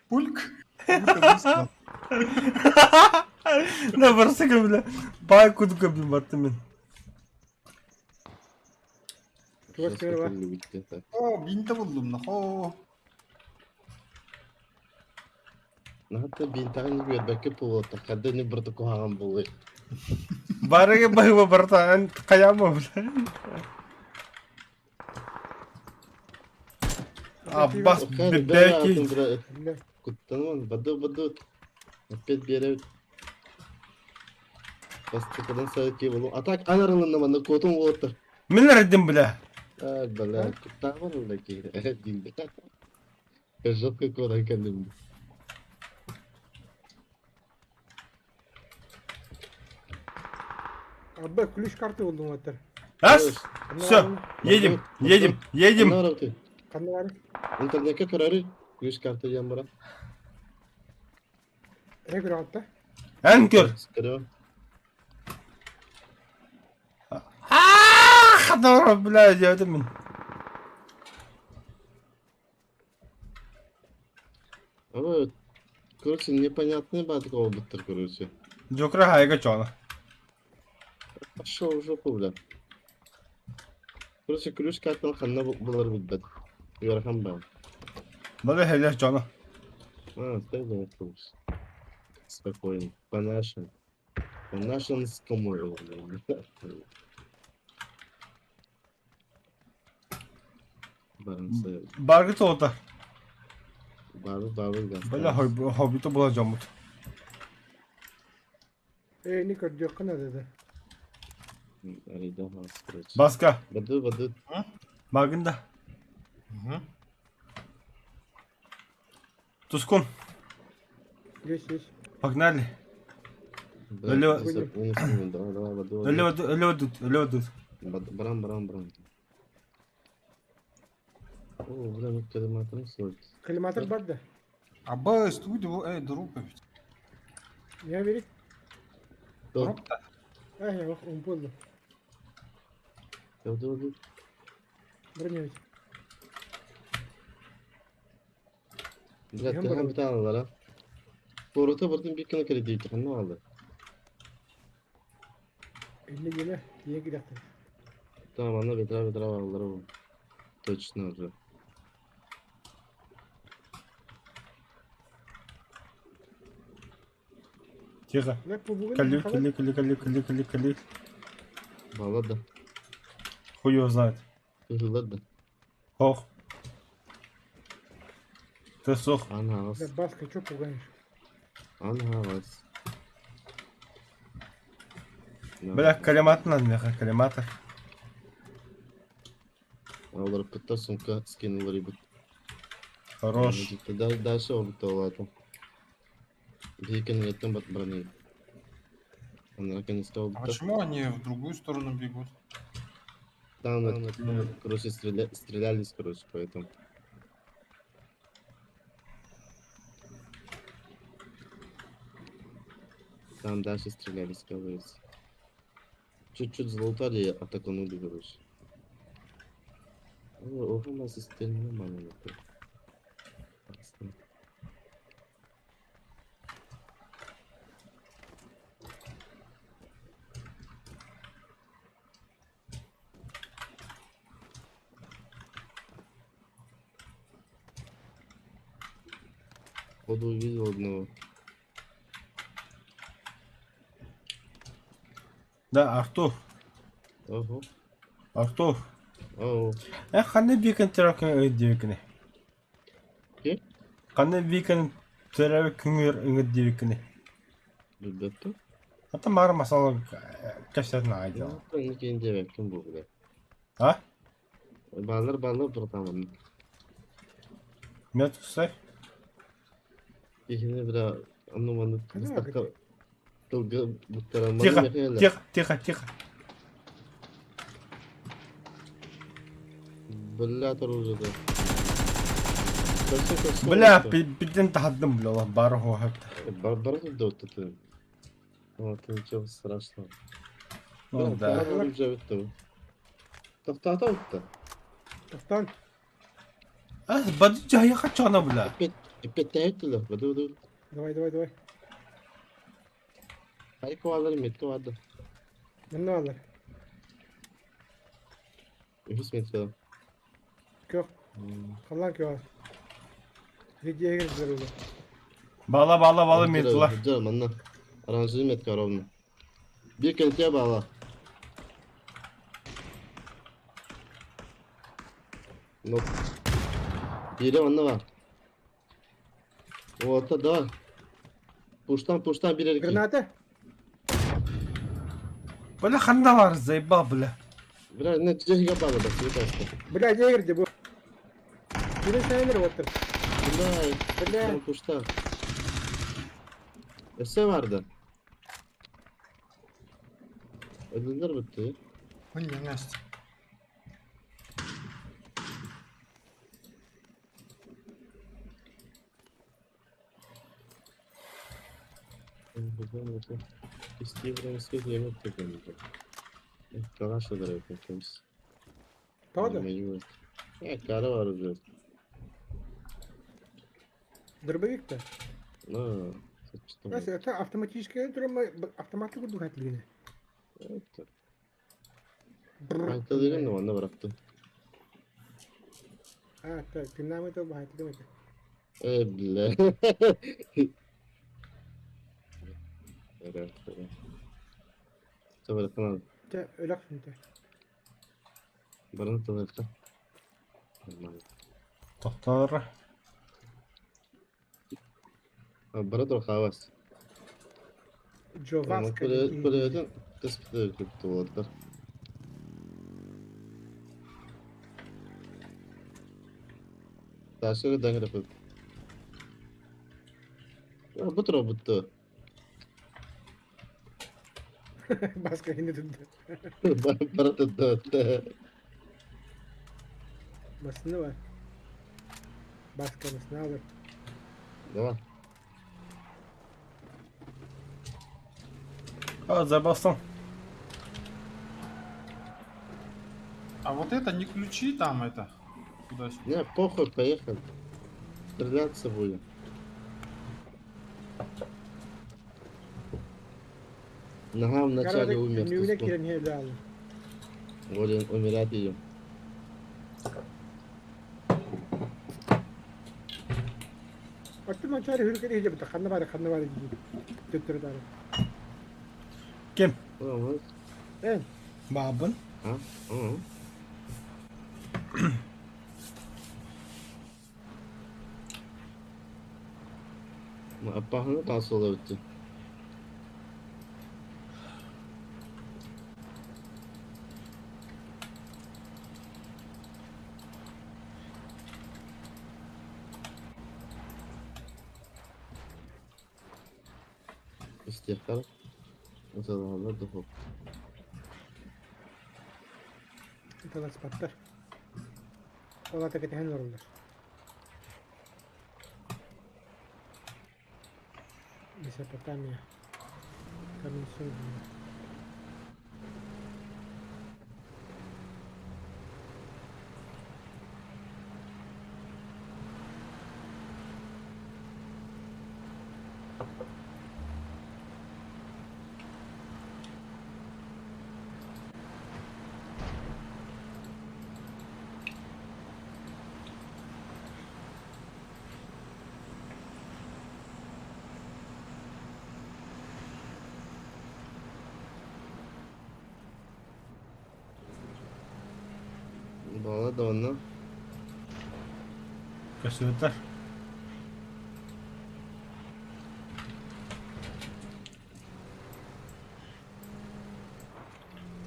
Пульк. Пулька. На барсыга бля. Бай кудука бин бартым мен. Чугас Сейчас кэлэр ба. көтөллүбүт так. О, бинті булдум, нахо. Наһата бинтаҕын үөрбэккэ буолуота, ханна не барыта куһаҕан буолуой. Барыга баһыба бартаан хайаама бля. Аббас Окей, бэки. Бля. Куттаныман, баду баду. Опять биэрэбит. Бастакыдан сайыкки болу. А так анарылынна манна куотун уолаттар. Мин эрдим бля. А, бля, куттаабан ула киһи. Диин. Жестко куотан кэллим. Арба ключ карты булдум аттар. Ас! Все, едем, едем, едем. Ханна баар? Интернетке көрөрү ключ карта диэн баран. Эрэ көрөҕүт да? Эн көр. Көрө. Аа, хадара, бля, диэбитим мин. Ама, короче, непонятный баатык буолбуттар, короче. Дьокра хайга чоно. Пошел в жопу, бля. Короче, ключ картаны ханна булар билбэт. Үөрэхэн баар. Бары хэлэр чоно. А, ты вопрос. Спокойно. По нашим. По нашинскому. Барымсы. Баргы тоҕута. Бары бары газ. Бля, хоббиты була дьоммут. Ээ, не көрдүөххэ наада да. Арыйда хас, короче. Баска, Баду баду. Магында. Мгм. Тускун, Есть, есть. погнали. Да, Алло. Давай, давай, баду. Өлө тут, өлө тут. Барам, барам, барам. О, бля, мы коллиматором сорт. Коллиматор бар да. А Б, студио, эй, друг. Я верит. Друг-то? А, я он понял. Баду, Броневич. Бля, ты биталар, а? Порота бардын бир кына кредит, ханна алды. Инне геле, тиен кидэхтэр. Tamam, ана бетра бетра алдыр бу. Точно уже. Тихо. Бля, побугун. Кали, кали, кали, кали, кали, кали, кали. Балар да. Хуй его знает. Кыһыллар да. Ох. Ты сох. Анхаас. Бля, Баска, чё пугаешь? Анхаас. Бля, коллиматор надо, меха, коллиматор. Алар пытта сумка скинулар ибит. Хорош. Дальше обытта олатым. Биһикен еттен бат брони. Ана наконец-то А обытта. почему они в другую сторону бегут? Там, это, короче, стрелялись, короче, поэтому. Там дальше стрелялись, короче. Чуть-чуть залутали и атаканули, короче. О, у нас система нормально. Походу увидел одного. Да, Артур. Ого. Артур. Ого. Э, ханна бикен теракын диэбиккиний? Ким? Ханна бикен төрөөбүт күҥүгэр ыҥыр диэбиккиний? Билбэппин. Ата маар масала кэпсээтин аҕай дьон. Ким диэбэккин бу бля. А? Баалар баалар братан. Мен тусай. Киһини бля онну маннык Ханна быстакка тылга буттаран Тихо, тихо, тихо, тихо. Бля оружие да. Көрсө көрсө. Бля, биден тахаддым бля, олох бары хуохапта. Бар бар да вот это. Вот ничего страшного. Ну да. Оружие битти. Тоқтата утта. Тоқтан. А, бады жайы хачана бля. Опять опять тәйттілер. Баду баду. Давай, давай, давай. Хайка бааллар, метка баар да. Манна бааллар. Үһүс метка. Көх. Халлаан күөҕэ. Видео кирдилэр Бала бала бала метла. Дьэ, манна. Оранжевый метка ровно. Биир кэнтиэ баала. Ну. Биирэ манна бар. Уота да. Пуштан, пуштан биир эрки. Граната! Бля ханна бар заебал бля. Бля, не дьиэһигэ баала да, сиги таста. Бля, дьиэ кирдэ бу. Били сайыныр оттор. Бля, Бля. пушта. Өссө бар да. Öldüler bitti. Хуйня, Настя. Тоҕо да? Кара бар уже. Дробовик да? На, Это автоматическая драма, автомат курдук хатылгына. Хайта деген de манна bıraktı. А, так, ты нам это бахатылым это. Э, бля. Evet, evet. Табыракан Чэ, өлөх сүнтэ. Баран табыракта. Нормально. Доктор. Бара хавас. Джованска. Көлөтөн теспите көптү болот. Ташыры даңгырап. Бутро бутто. Баска хинде тудда. Бара тудда. Басны бар. Баска басны алыр. Давай. А, забастан. А вот это не ключи там это. Куда-сюда. Не, похуй, поехали. Стреляться будем. Нога вначале умер. Мүнэ кирен хэ алыр. Будем умирать идем. Атты манчары хүрүкэ дии бит ханна бар ханна бар дии. Төттөрү дары. Ким? Эн, Бабын. А? Ага. Аппахını nasıl bitti. İstihbar. Mesela da hop. талас паттар. Ола текетен олороллар. Месопотамия. Coming soon. Bana da ondan. Көстүбүттэр.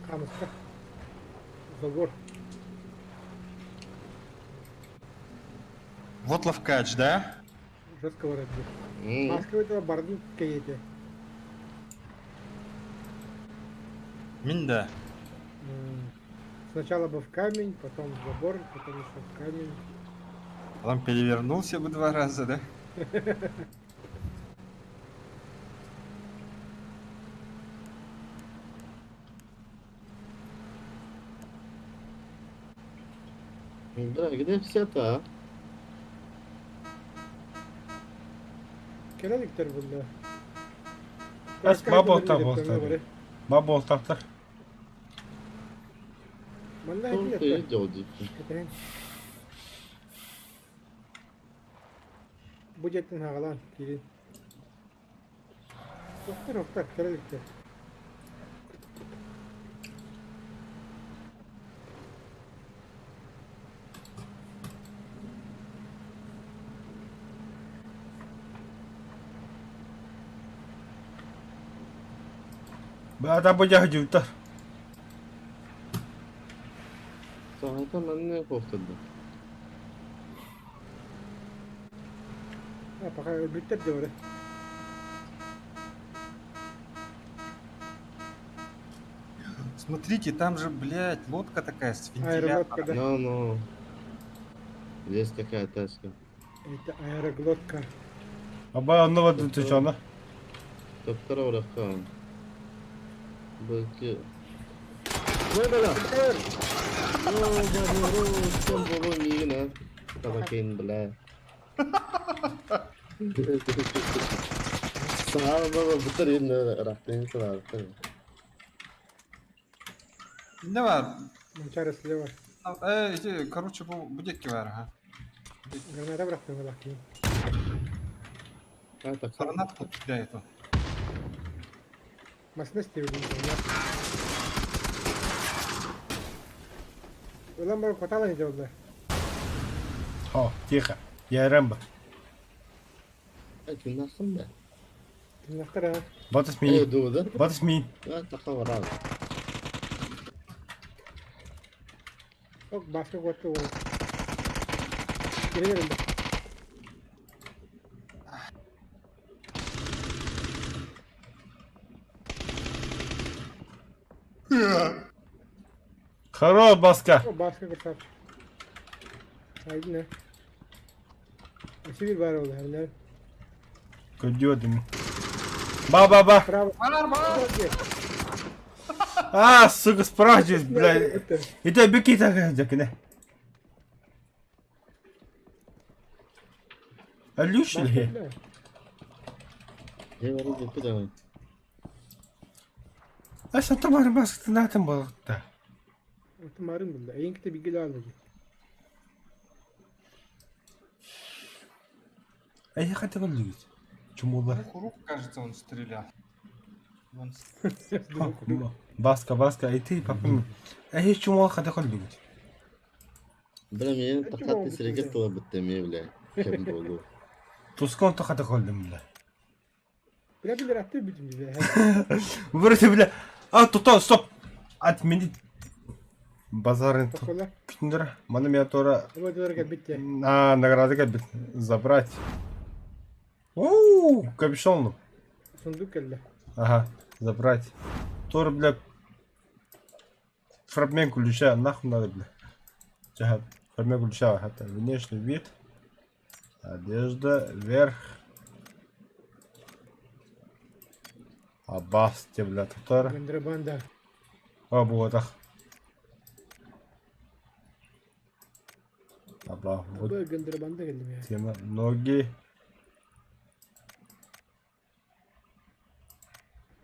Камыска. Забор. Вот ловкач, да? Жестко ворот. Маска этого бардын кейете. Минда. Сначала бы в камень, потом в забор, потом еще в камень. Потом перевернулся бы два раза, да? Бля, где все-то, а? Кэлэ диктер булла. Эс баба болтар. Ба болтар. Манна Туох этин тыйы это. дьол дииппин. Кэтэһин. Бу дьиэттэн хаҕалаан киирин. Охтор охтор кыра иликтэр. Бата бу дьаһдьыттар. Саҥата манна куохтурда. А, пока өлбүттэр да бары. Смотрите, там же, блядь, лодка такая с Аэролодка, вентилятором. да. Ну, ну. Есть такая тачка. Это аэроглотка. Аба онно бadu тучана. Топтара уракка. Быки. Ой, бля. О, бля, болу миигин, а. Табакин, бля. Саҕа баба бутар инne рахтын сылаартын. Давай. Манчары слева. Эти, короче, бу будекки бар, ага. Граната бырахтым ылахтым. А так. Гранатку кидает он. Масына стебилин. Ulan bak kotala ne oldu? Хо, тихо. Я Рэмбо. Кимнахын да. Тыннахтар ha. Батыс Э, мин. дууда. Батыс мин. А таха барар. Ок başka kotla oldu. Geri verin. Хорош, Баска. O başka kotla. Haydi ne? Nasıl bir var oldu her Көдүөдүм. Ба ба ба. Bravo. Бар, бар! А, сука, справжусь, бля. Это беки так дякне. Алюш ли? Э, бары бу да. А что там баска натан болта. Marın buldu. Eğinkte bir gül aldı. Ай, хотел любить. Чумула. Двух рук, кажется, он стрелял. Вон Баска, баска, ай ты, папа. Ай, чумула хотел любить. Бля, мен тахат сирге тыла битте бля. Кем болу. Тускон то хотел бля. Bile bilir attı bütün bize. Вроде, бля. А, тут, стоп. Отменить. Базарын тут. Tokola. Күтіндір, маны мен тура Ama diyorlar ki bitti. на награды кәбет забрать. Оу, капюшон. Sunduk geldi. Ага, забрать. Тура, бля, фрагмент ключа, нахуй надо, бля. Чага, фрагмент ключа, это внешний вид. Одежда, вверх. Абас, те, бля, тур. Контрабанда. А, вот ах. Аба, вот Bu kontrabanda geldim ya. тема. Ноги.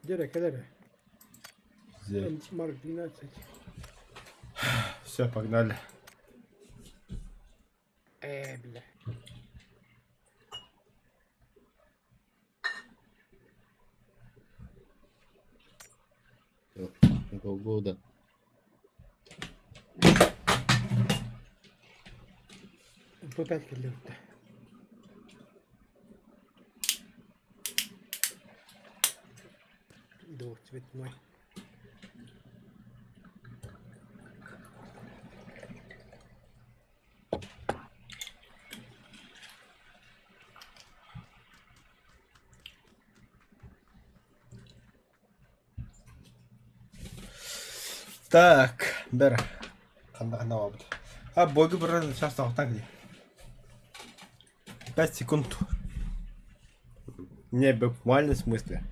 Direkt kadar. Взять. Mark 12. Все, погнали. Э, бля. Года. Bu pek geldi. Двухцветной. Так, бер. Қанда қанда бабыт. А, бойгы бір сейчас тағытан где. 5 секунд. Не, буквально в смысле.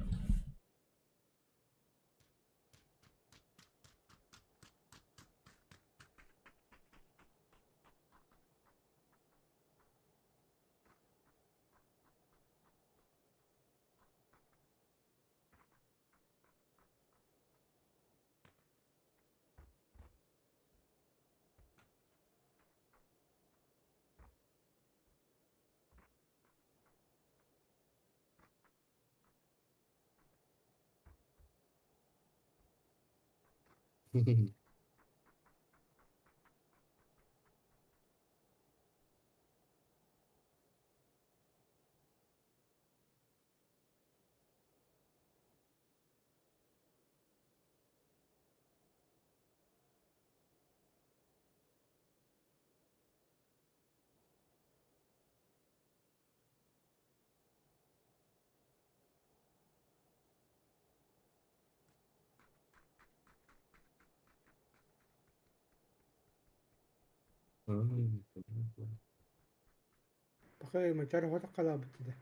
Пахай мачар хото халаабыт да.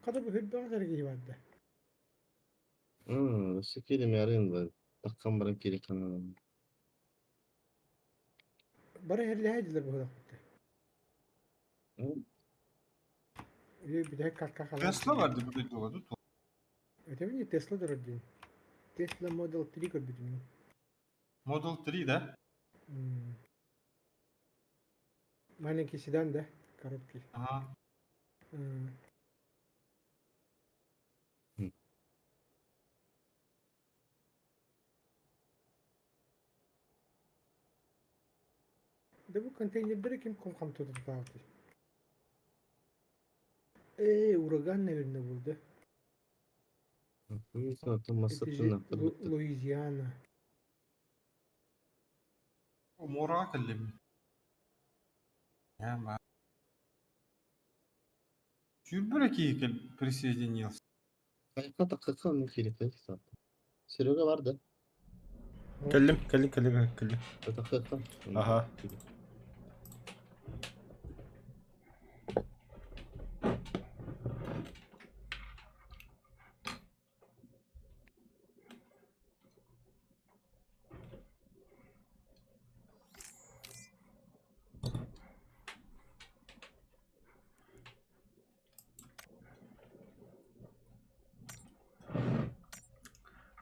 Хата бу хүрбэҕэ сэргии барда. Өссө кииримээри да таххан баран киири ханаан. Бары иһиллэһэ дилер быһылахпыт. Бүтэһик картка халаан. Тесла бар деп дойдуга тут. Это не Тесла дорог день. Тесла Model 3 көрбүтүм. Model 3, да? Маленький седан, да? Короткий. Ага. Да бу контейнердери ким ком хамтатытаабыт? Ээ, ураган, наверное, был, да? Это же Луизиана. Муораҕа кэллим. Яма. Сүүрбэ киһи присоединился. Серега бар да? Кэллим, кэллим, кэллим, кэллим. Ага.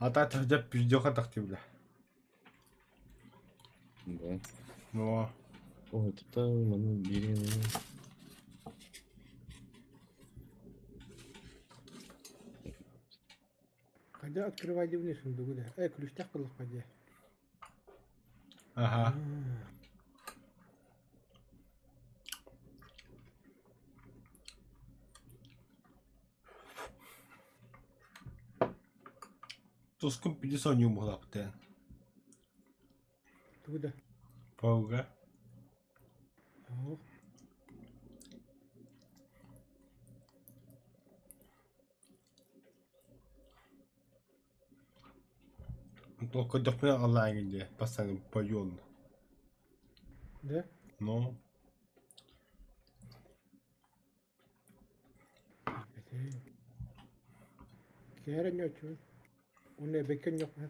А так дьэ пиздёха тахтыбыла. Да. Ну, Ой, это маны бери. Когда открывали вниз сундугу да? Ключтах был поди. Ага. Тускун пиди сонньуу буолаахтаан. Тугу да? Пауга. Оо. Только дохуя онлайн где постоянно поён. Да? Ну, Киһи ньочу. Уонна эбэккэ ньокма.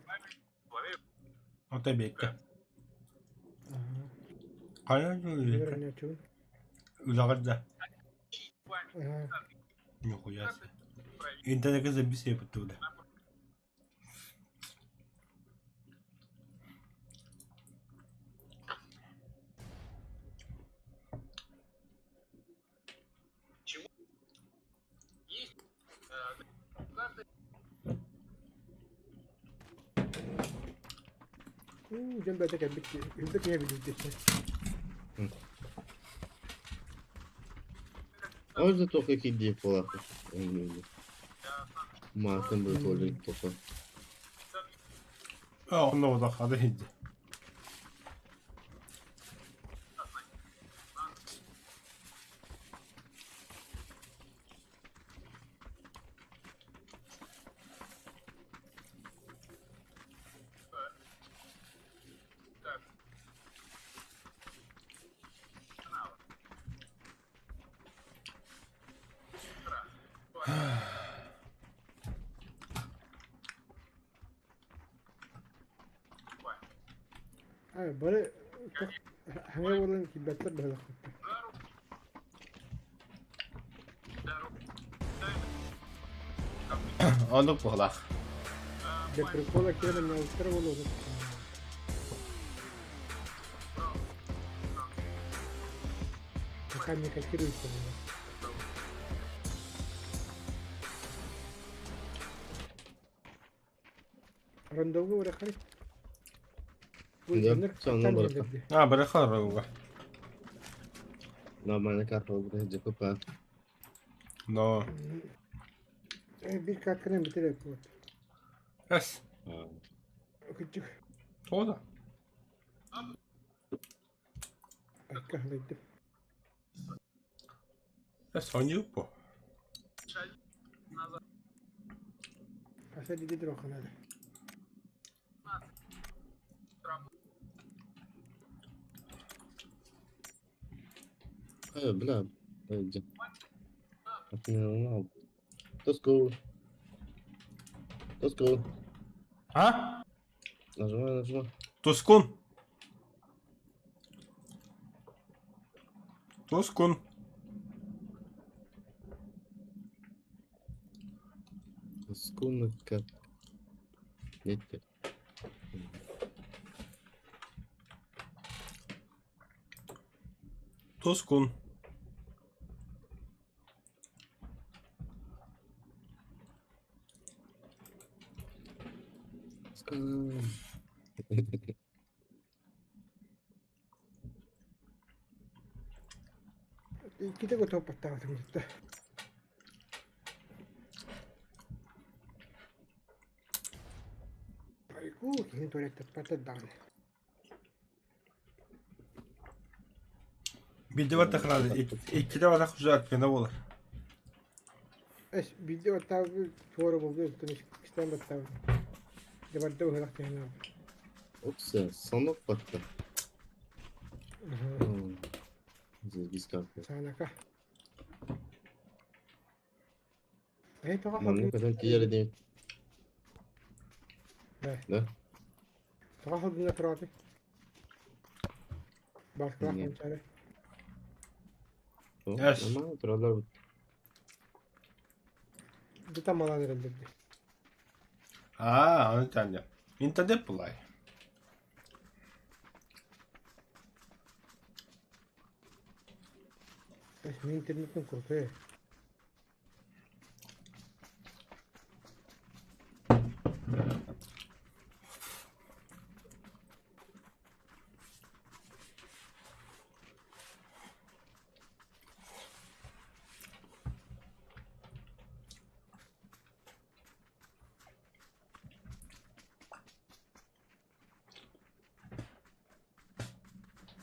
ото бекке. Ага. Хайа Киһи ньочу. Үлэҕэр да. Ага. Нихуя себе. Интернетке запись оттуда. Уу, дьон бэйэтэ кэлбит үрдүк киһи билбит. Можно только киди плохо. Мартын был тоже только. А, онно бодох ады хидди. А, бары хаҥа буолан киирбэттэр быһалахпыт. Оннук буолаах. Дьэ прикола киирэн анньаабыттара буолуо. Пока не котируется. Рондовга бараххай. Бу Да, дьоннор сонно хаттаан барахха. иһэллэр дии. А, барыха рога. Нормально карта буолбута ЖПП. Но. Биир картканан бүтэр эбит буолбут. Эс. Кырдьык. Тоҕо да? Акка халайдым. Эс, оонньуу бу. Аса диги дураханада. Э, бля, иди. Let's go. Let's go. А? Нажимай, нажимай. Тускун. Тускун. Скунка. Нет. Тускун. Скун. Иккитэ готовпаттаабытым дьиттэ. Айгуу, киһини туалеттаппата даҕаны. Биирдэ баттахына иккитэ баттах уже отмена буолар. Эс биирдэ баттаабыт туора булгу өттүн иккистээн баттаабыт. Дьэ барда быһылах түһэн хаалбыт. Опса, сонок батта. Здесь как. Саанака. Эһи тоҕо Манна халгын көтөн тиийэр ини. Да. Да? Тоҕо халгыҥҥа тураатый? Бааскалаах Нет. Манчаары. О, Эс. нормально тураллар. Бу тамалаан эрэллэр дии. Аа, ону тань. Интернет булай. Эс мин интернетим крутой.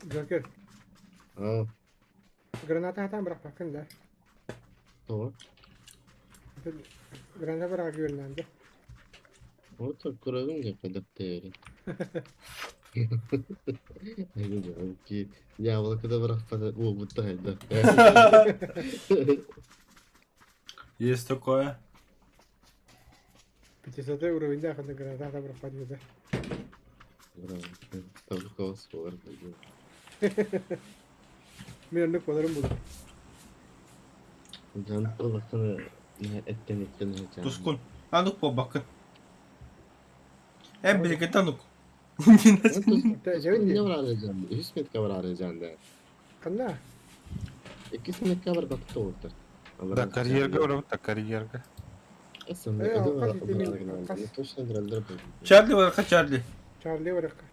Джокер, А, граната хатаан бырахпаккын да? тоҕо? Граната быраҕа күөллээн да? Вот көрөбүн дьэ хайдах тэйэрин. Яблоко да бырахпата уолбут да хайдах. Есть такое. Пятисотый уровеньдаах ханна граната бырахпат да? Браво, суолар Мин оннук буоларым буолуо. Дьон улахан эттэн эттэн сылдьан. Тускун. Анук буолбаккын. Эн билигин анук. Дьэбин Не дии. бараарыйдьан, үһүс метка бараарыйдьан да. Ханна? Иккис метка барбакка тоҕуттар. Да, карьерга барабыт, да, карьерга. Э, алҕас ити мин алҕас. Точно дралдер Чарли бараха Чарли. Чарли барыахха.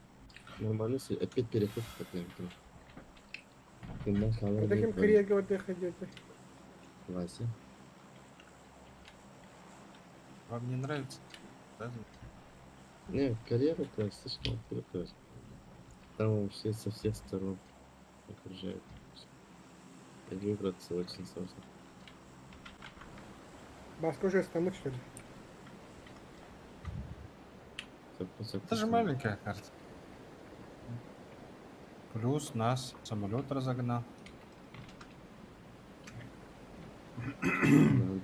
Нормально опять переход такой. Кимнен хаалар Это ким карьерга бардыахха диэтэ? Вася. Вам не нравится? Да? Не, карьера это слишком круто. Там вообще со всех сторон окружают. И выбраться очень сложно. Баска уже стамыт что ли? Это же маленькая карта. Плюс нас самолет разогнал.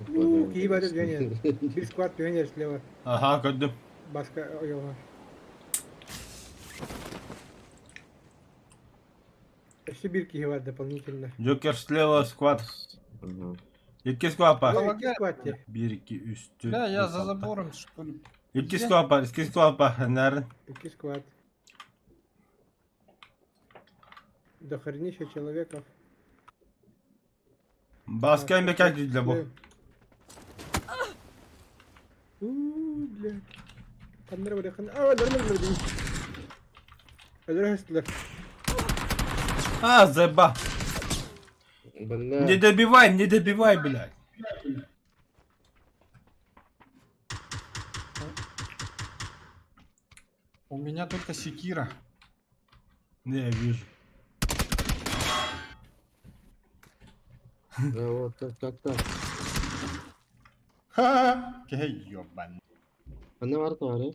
У, киһи бары дьон Биир склад түһэн слева. Аха, көрдүм. Баска ойоҕо. Өссө биир киһи бар дополнительно. Джокер слева сквад. Ага. Икки склад бар. Икки склад дии. 1, 2, 3, 4, Бля, я за забором, что ли? Икки Где? склад бар, икки склад бар. Нарын. Икки склад. До хренища человеков. Баска эмбекак для бу. Уу, блядь. Ханнары барыаххын. Аа, өлөрүм өлөрдүм. Өлөрө сыстылар. А, заба. Бля. Не добивай, не добивай, блядь. У меня только секира. Не, я вижу. Да, вот так, так, так. Ха! Кей, ёбан. Она варта вары.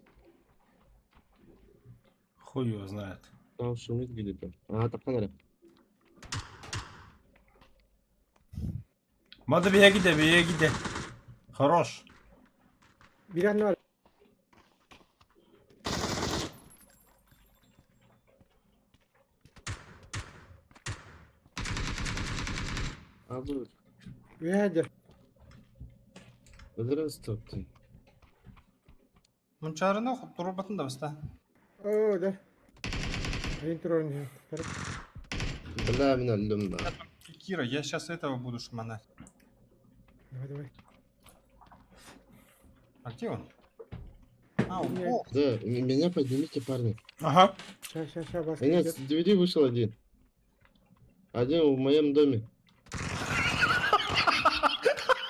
Хуй его знает. Там шумит где-то. А, так надо. Мада беги, беги. Хорош. Биир анны бар. А, будет. Үөһээ дьэ. Здравствуйте. Мунчарыны турбатын да баста. Оо, да. Айын турарын иһэр. Бля, меня люмна. Секира, я сейчас этого буду шмонать. Давай, давай. А где он? А, он Нет. о, Да, меня поднимите, парни. Ага. Ща, ща, ща, бас. Меня с двери вышел один. Один в моем доме.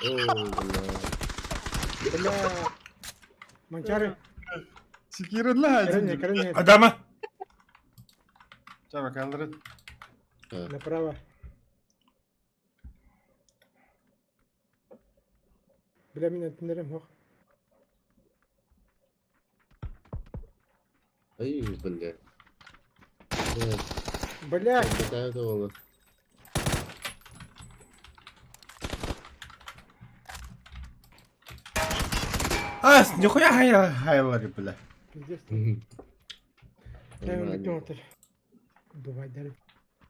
О, бля. Бля. Манчары. Секира для Кэрэн, один. кэрэн. Адама. Чаба, калдры. Направо. Бля, мин этиннэрим суох. Ай, бля. Бля, Бля, пытаю этого. А, нихуя хай хайлари, бля. пиздец. Я бүтүн отыр. Дубайдар.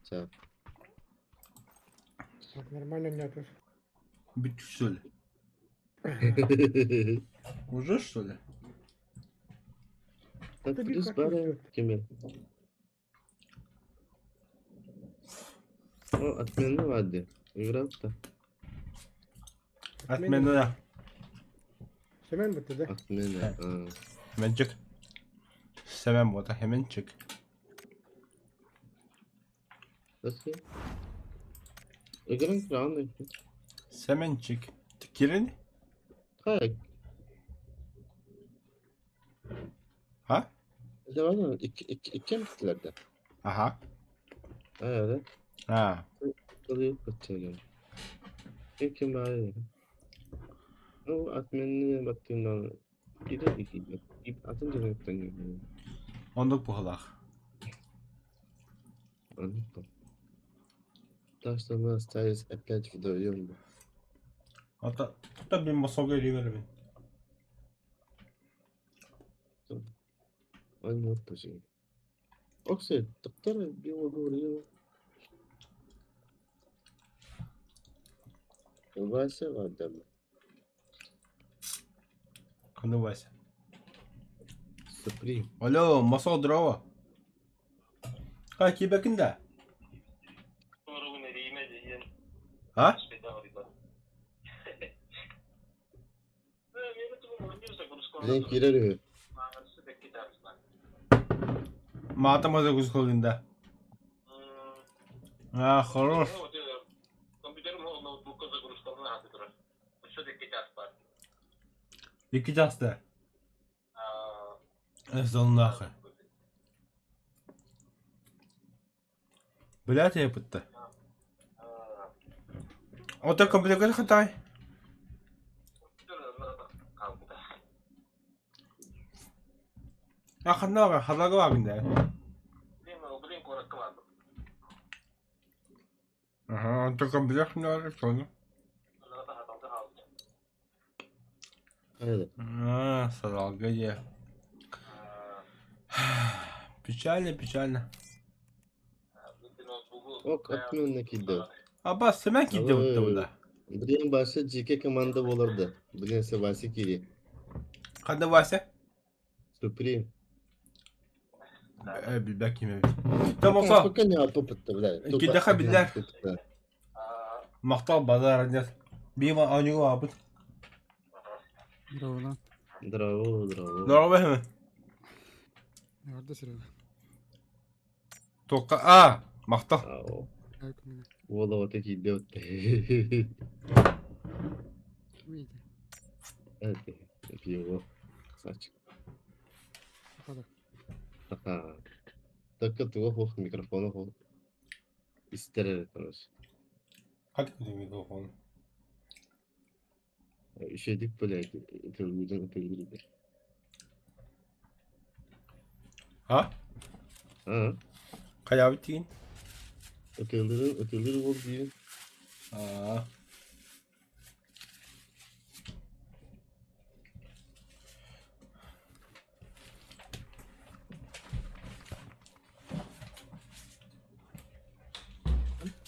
Ча. Так, нормально у меня тут. Бить что ли? Уже что ли? Так, Ты плюс как бара идёт? кемер. О, отмена ладно. Игра-то. Отмена. Семен бутты, да? Отмена. А. Хеменчик. Семен бота, хеменчик. Окей. Игра краны. Семенчик. Кирин? Хай. Ha? Давай, икки биттилер да. Аха. Аа, А. Кылыйып баччаган. Ким баар. Ну, отмены баттыынан кире ики. Атын дьону Оннук быһыылаах. Так что мы остались опять вдвоем. Ата, та бин мосолга иривербин. Он вот почему. Окси, доктор бело говорил. Вася Вадам. Каны Вася. Супри. Алло, мосол здорово. А, кибекинде? А? Блин, кирер. Маата маза кузхолинда. А, хорош. Икки часта. Эзон нахуй. Блять, я пытта. Ото компьютер хатай. А ханнага халага вагында. Ага, ото компьютер ханнага сону. Хайда. А, саралга е. Печально, печально. Ок, отмена кидал. Аба, семен киде бутта буда. Блин, башы жеке команда боларды. Блин, се Вася кири. Канда Вася? Супри. Э, билбек ким эбит. Тамоса. Пока не топытты, бля. Кидэхэ биллэр. Махтал базар нет. Бима анюга абыт. Здорово. Здорово, здорово. Здорово, бэхэ. Эҕэрдэ Серега. Туохха аа махтал. Ау. Ай күнүгэр. Уола ота киирдэ отта. Видите. Это пиво. Красавчик. Сахада. Аха. Только туга хух микрофона хух. Истер эрэ короче. Хат микрофон. Үчүгэйдик блядь, ытыллыырын ытыллыыр А? А? Хайаабыт диин? Ытыллыырын ытыллыыр уол диин. Аа.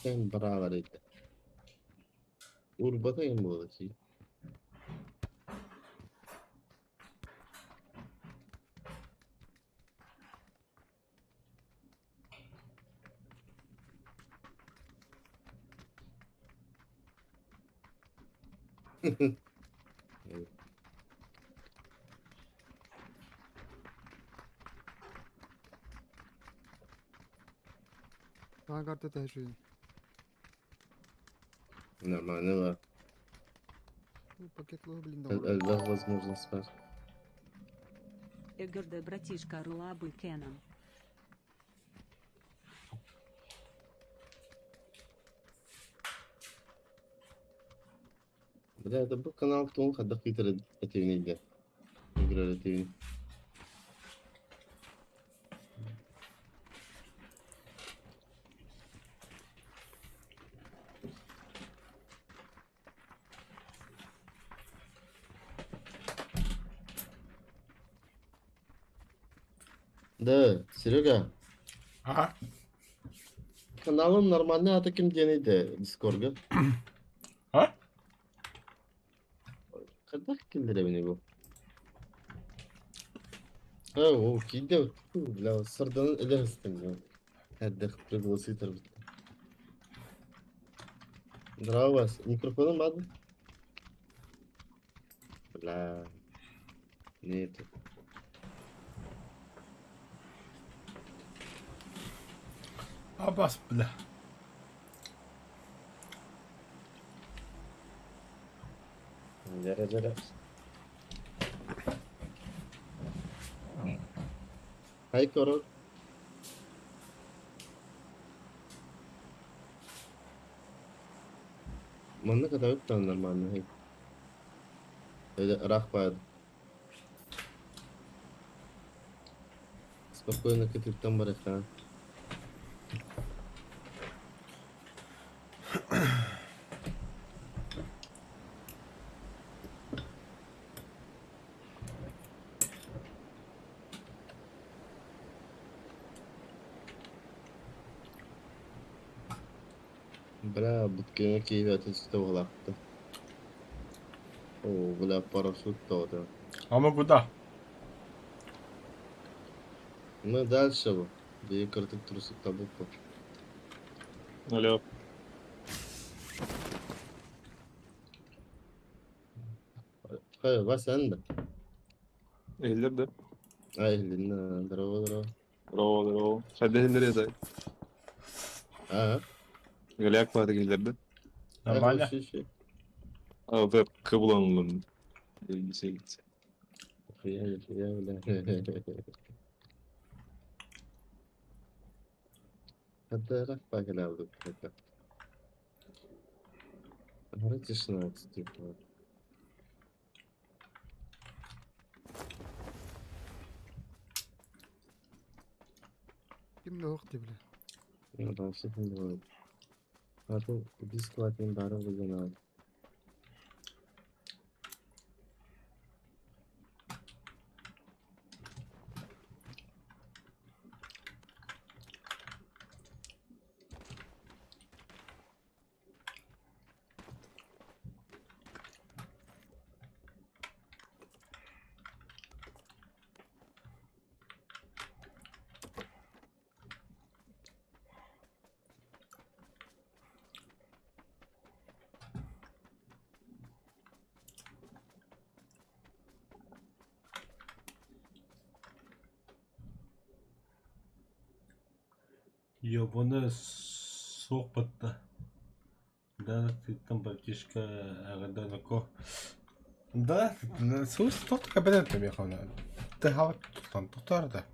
Эн браво дейт. Урбата им буолаччы. Саҥа карта тэһэ Нормально да. Пакет лоу, блин, доҕор. Элбэх возможность баар. Эгэрдэ братишка Рылабы Кэнон. Бля, это бу канал тугун хайдах ыытар этибиний да? Ыҥырар этибин. Да, Серега, А? каналым нормальный, а таким диэн да Дискорга. А? Хайдах киллэрэбиний бу? А, о, киирдэ, бля, сарданан өлө сыстым. Хайдах пригласить Здорово, Вась. Микрофоном надо? Бля. Нет. Абас, бля. Дьэрэ дьэрэ. Хай корот. Манна катабыт да нормально. Ыраах баар. Спокойно кытыттан барыахха. Бля, буткеҥҥа киирбэтин ситэ уһулаахта. Оо, бля, парашют тоҕото. А мы куда? Мы дальше бу. Биир кыратык трусик табылпыт. Алло. Хайа, Вася эн да? Иһиллэр да? А, иһилиннэ, здорово, здорово. Здорово, здорово. Хайда иһиллэр это? А, Голяк баатык иһиллэр да? Нормально? А, веб кыбыланылын. Илгисе Хуя, хуя, бля. Хата погнал это. Вроде 16, типа. Ким да ох бля. Ну, там всех не бывает. А то бесплатным даром выгонал. Ёбаны суох батта. Да, ты там, братишка, ко. Да, сус тот кабинет механа. Ты хават тутан тутар да.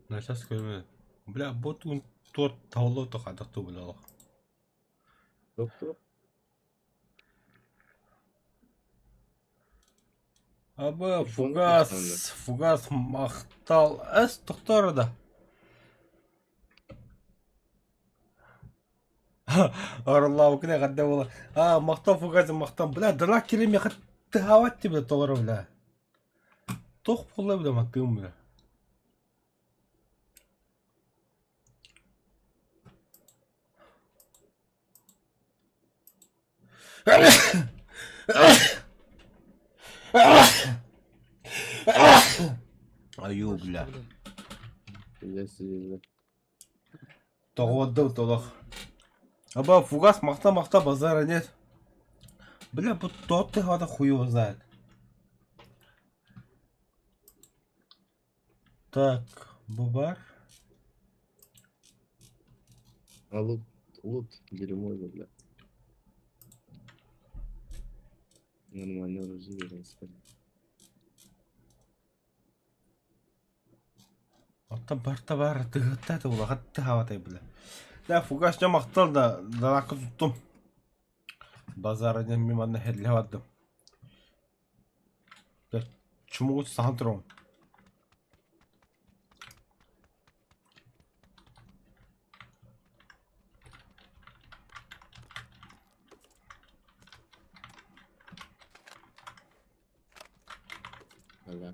На сейчас скажу. Бля, вот он торт тауло то хадах ту бля. Доктор? Аба фугас, фугас махтал. Эс тохтор да. Орлау кіне қадда бола. А, мақтан фугас мақтан. Бля, дыра келеме хатты хават тебе толары, бля. Тох бола, бля, маттым, бля. Аю, бля. Я себе, Тоғыдым толық. Аба, фугас мақта-мақта базара нет. Бля, bu тот ты хвата хуй его знает. Так, бубар. А лут, лут дерьмо, бля. Нормально оружие, господи. Оттон барта бар тыгытта да улахатты хаватай бля. Да, фугас жа мақтал да далақы туттум. Базара ден мен манна хедле бардым. Да, чумугу сахан турам. Бля.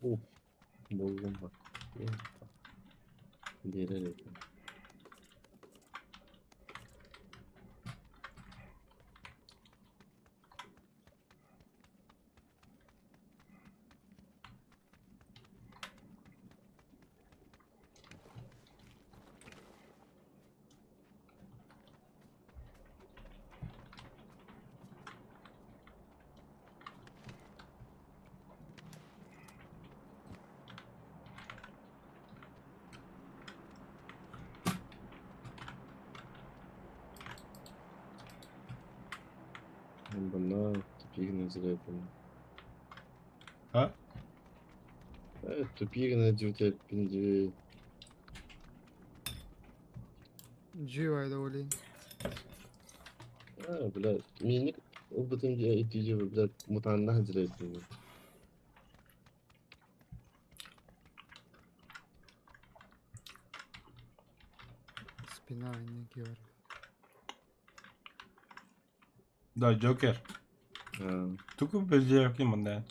Ух, бомба. Берер Бана, тупик на зря. А? Тупик на 9 Джива доволен. А, блядь, мне опытом я иди, блядь, мутанна зря. Спина не говорю. Да, Джокер. Тугу билетээбэккин манна.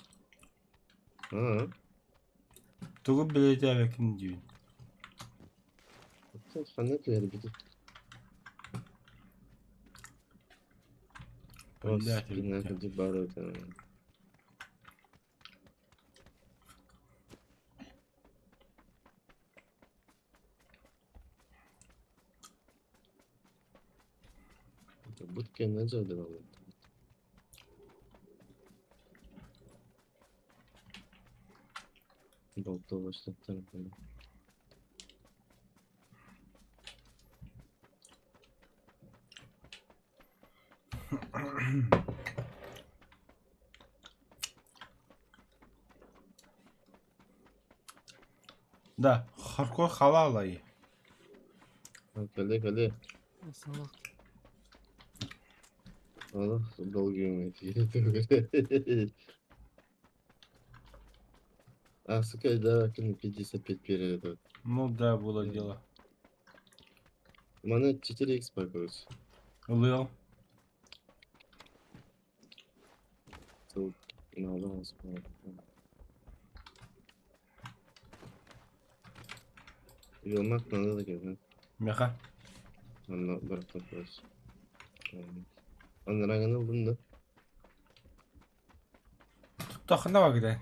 Тугу билетээбэккин диибин. Ханна түһэрбит. Блядь, Спина кырдьык баар этэ. Бутка не жадывал. Болтовочный Да, Харкор халалай. Кале, кале. Салак. Аллах, долгий мать. А, сука, да, 55 перед. Ну да, было дело. У меня 4 экспа, короче. Лыл. Тут надо. Вилмак надо такой, да? Меха. Онно бырахпыт короче. Анарааҥҥын ыллым да. Тохна багыдай.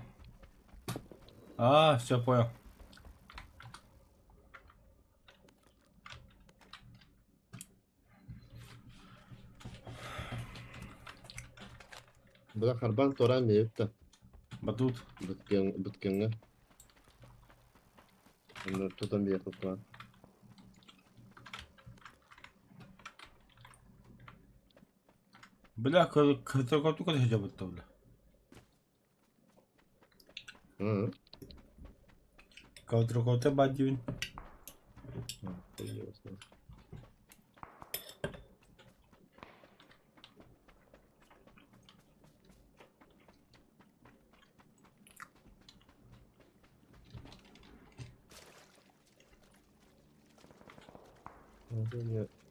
А, все понял. Бля, харбаан туораан биэбит да. Батут. Бүткэҥҥэ. Онно тутан биэхпит баар. Бля, кытырготука сылдьабыт бля. Ы. Квадрокоптер баар диибин.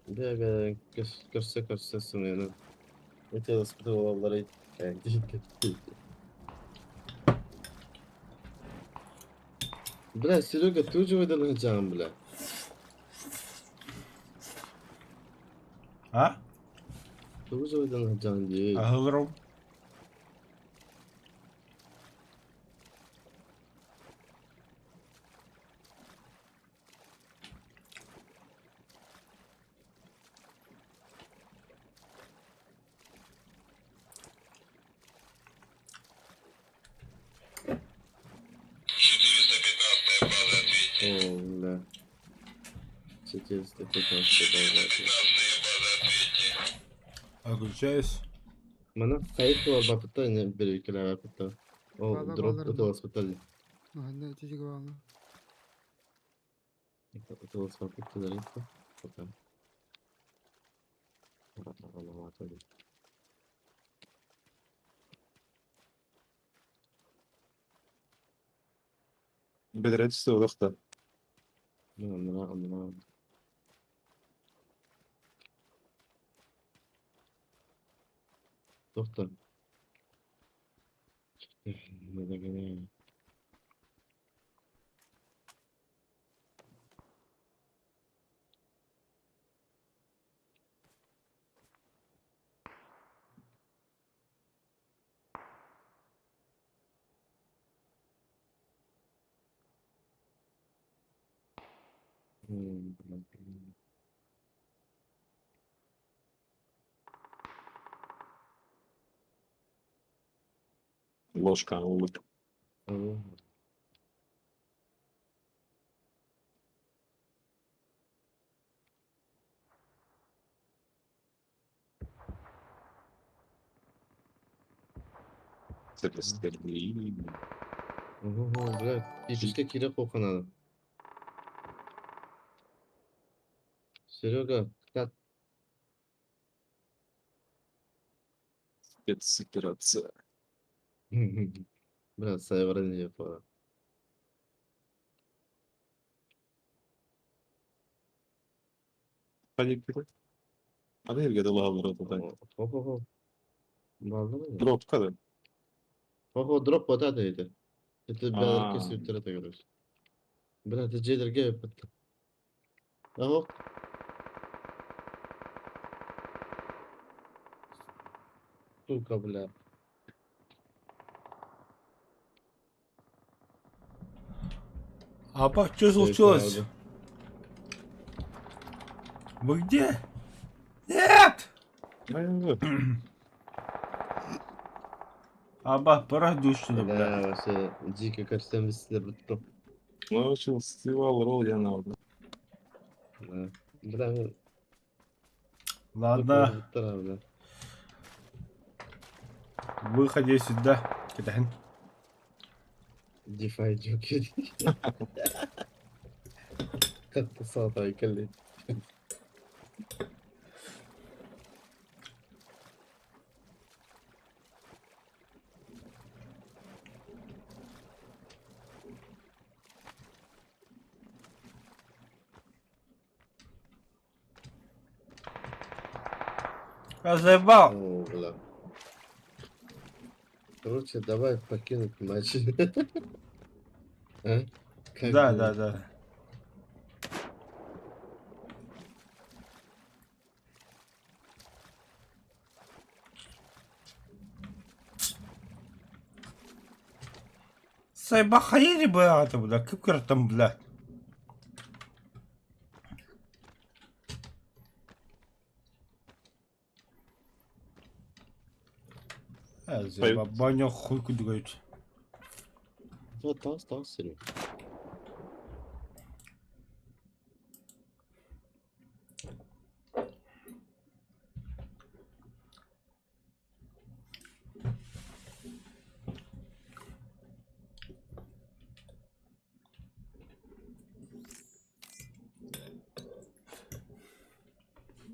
Бэйэ-бэйэлэрин көрсө-көрсө сымыйанан ытыаласпыт буолаллара Бля, Серега, ты уже выдан сылдьаҕын, бля. А? Тугу дьабайдан сылдьаҕын дии? Аһылырым. О, бля. 415 база. Отключаюсь. Мана хайт буолбаппыттар ини бирикилээбэппиттэр. Ол Баала дроп баалар ытыласпыттар дии. Манна итичик баала. Ытыласпаппыттар дии. Пока. Бэдэрээт олох да. Анараа анараа. Доктор. Ложка улык. Ого, бля, пиписька киирэ хуохха наада. Серега, как? Спецоперация. Бля, сайбаран пора. Аны эргэ дылы так. Хо-хо-хо. Баллы Дропка да. Хо-хо, дроп вот это это. Это бля, кесип это короче. Бля, это дьиэлэргэ эппит. Аһок. Сука, бля. Апа, что случилось? Вы где? Нет! Аба, пора душ сюда, бля. Да, вообще, дико көрсөм силер бүттүм. Начал сливал ролл я на Да. Бля, Ладно, бля. выходи сюда. Кидаһын. DeFi Joker. Как салтай кэлли. Я заебал. О, бля. Короче, давай покинуть матч. А? Как Да, думаешь? да, да. Сайбахайы быаҕата бля, кып-кыраттан бля. Баня хуй кудугайт. Вот там остался Серега.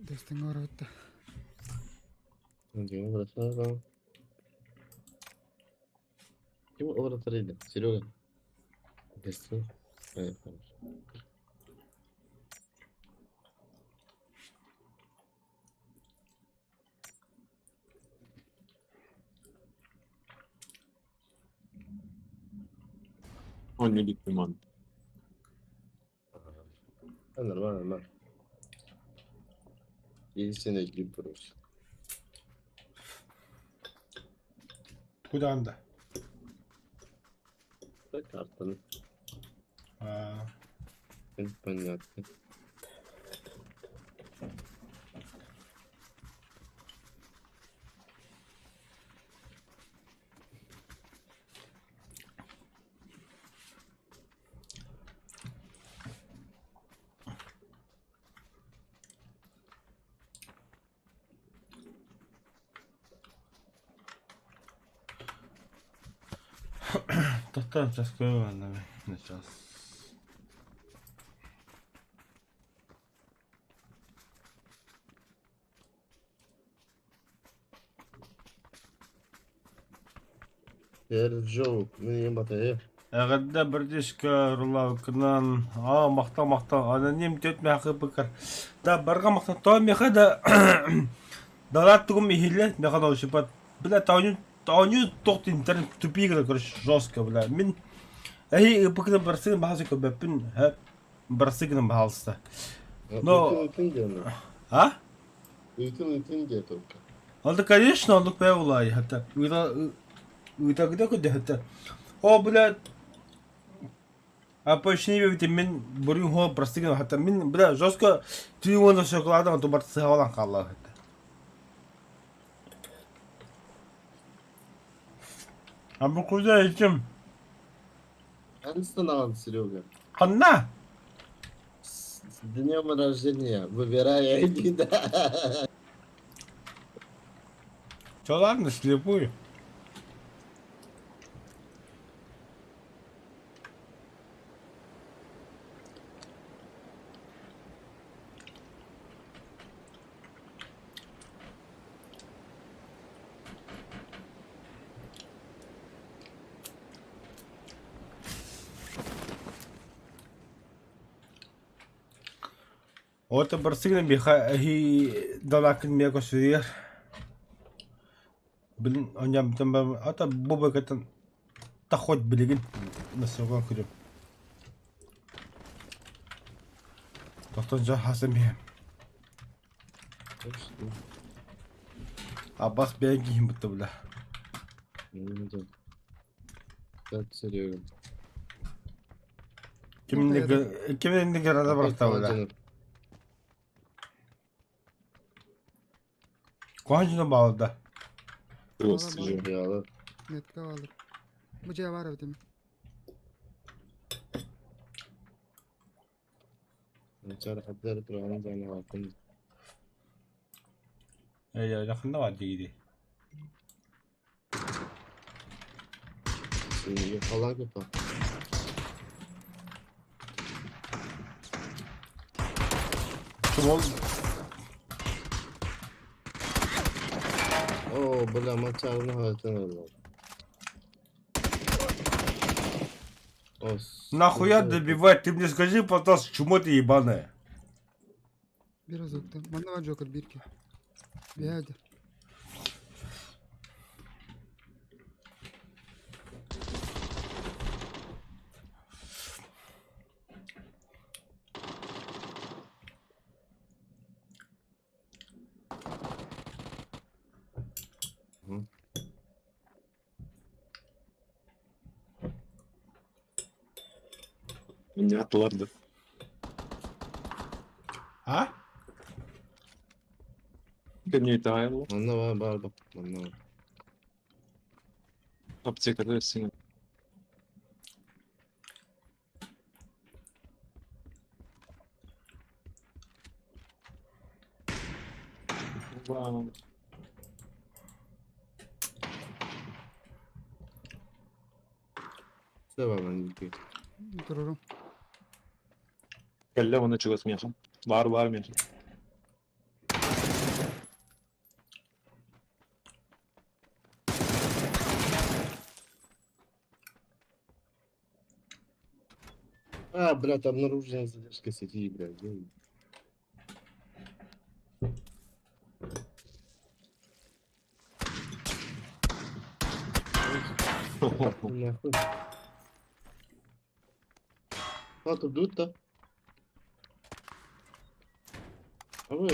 Дэстиҥ оробутта. Ким олоротор Серега. Дэстиҥ. Он не ликвиман. Нормально, нормально. Единственный гриб просто. Куда анда? Да, карта. А... Понятно. Тохтоо сейчас Сейчас. Джоу, мин батайы. Эҕэрдэ бырдишка рулавкынан аа махтал махтал аноним түөрт мээхэ быкар да барга махтал то меха да далаат тугум иһиллэр меха да ушипат бля таоню таоню тохт интернет тупик короче жестко бля мин эһи ыпыкны барсыгын баһасы көрбөппүн барсыгын баһалыста но а Ыытын ыытын диэ только. Ол да конечно оннук бээ улаай хата ыытагыда көрдөһөттө о бля а почти бит мин бурун хо простыгын хата мин бля жестко ты уона шоколадан тубар сыһалан хаалла хата а бу куда этим Ханна Серега? Ханна? С днем рождения. Выбирай один. Че ладно, слепую. Ото барсыгын биха эһи далакын миэ көсүрүөр. Билин онньамтан ата бу быкатын та хоть билигин насыган күрүм. Тохтон жа хасым биһэ. Аббас бэйэн киһин бытта бля. Серега. Киминни града барахта бля. Куһаҕан баалда. Метка баалар. Бу дьиэ баар эбит эми. Ханна баар диигиди? Ол О, бля, мачарны хайтан алла. Нахуя добивать? Ты мне скажи, пожалуйста, чмо ты ебаная? Бир азыктан. Манна бар Джокер бирке. Бэйдер. Аттылар да. А? Кемне таайылла. Манна бар бар бак. Манна бар. Аптекада син. Вау. Сeba ben gidiyorum. Турурум. Кэллэ уонна чугас миэхэ. Баар баар миэхэ. А, блядь, обнаружена задержка сети, блядь. Нахуй. А, тут дует-то? А вы?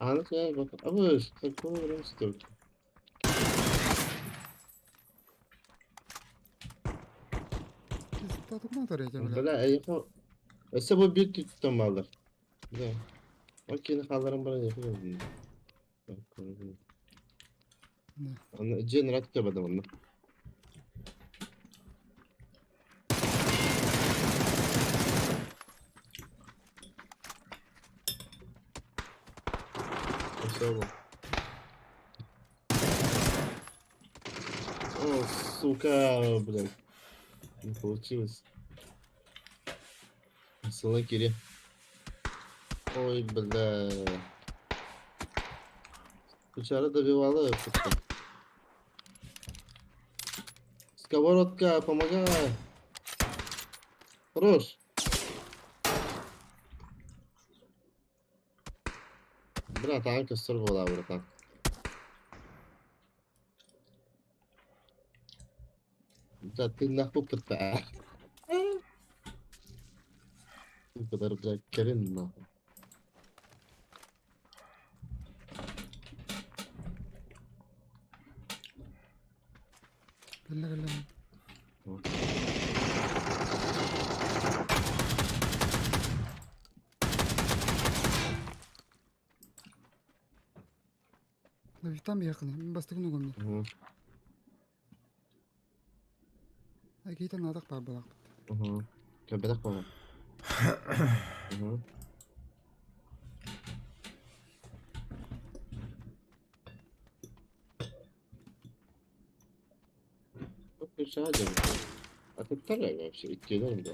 А, ну а вы, какого росту? Татукна тарыйа бля. Бля, я Өссө бу биир түттэн баалар. Бля. Окей, хаалларан баран яхы. Да. Аны дьиэн рат төбөдө манна. Өссө бу. О, сука, блядь. Не получилось. Салакире. Ой, бля. Кучара добивала просто. Сковородка, помогай. Хорош. Брат, Анка сорвала, братан. Да ты нахуй пыта. Bu kadar bırak gelin нахуй. Кэллэ кэллэ. Там ехали. Бастыгын угомни. Угу. Акита надах бар балак. Угу. Кэбэрэх буолар. Угу. А ты второй вообще, идти да?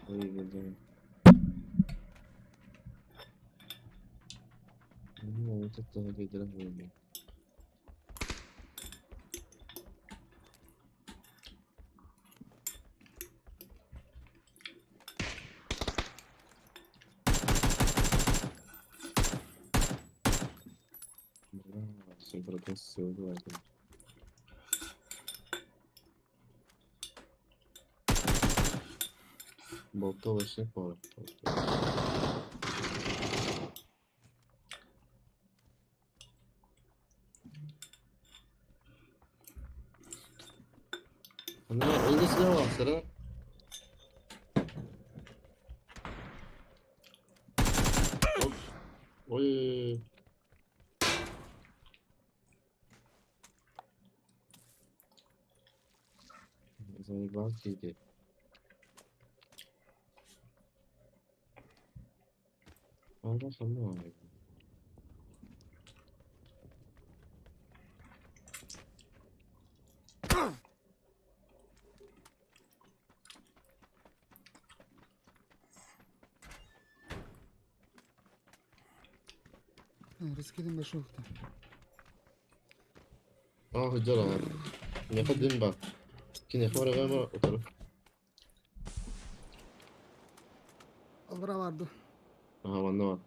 Ой, блин. Ну, вот это выигрывание. Бля, все процессы убивать. Болтовочный порох. Она не сдавался, да? Оп. Ой. Заебал тебе. Она со мной. Раскидым большой-то. А, хотела. Не ходим ба. Кине хора гама утар. Албара барды. Ага, манна.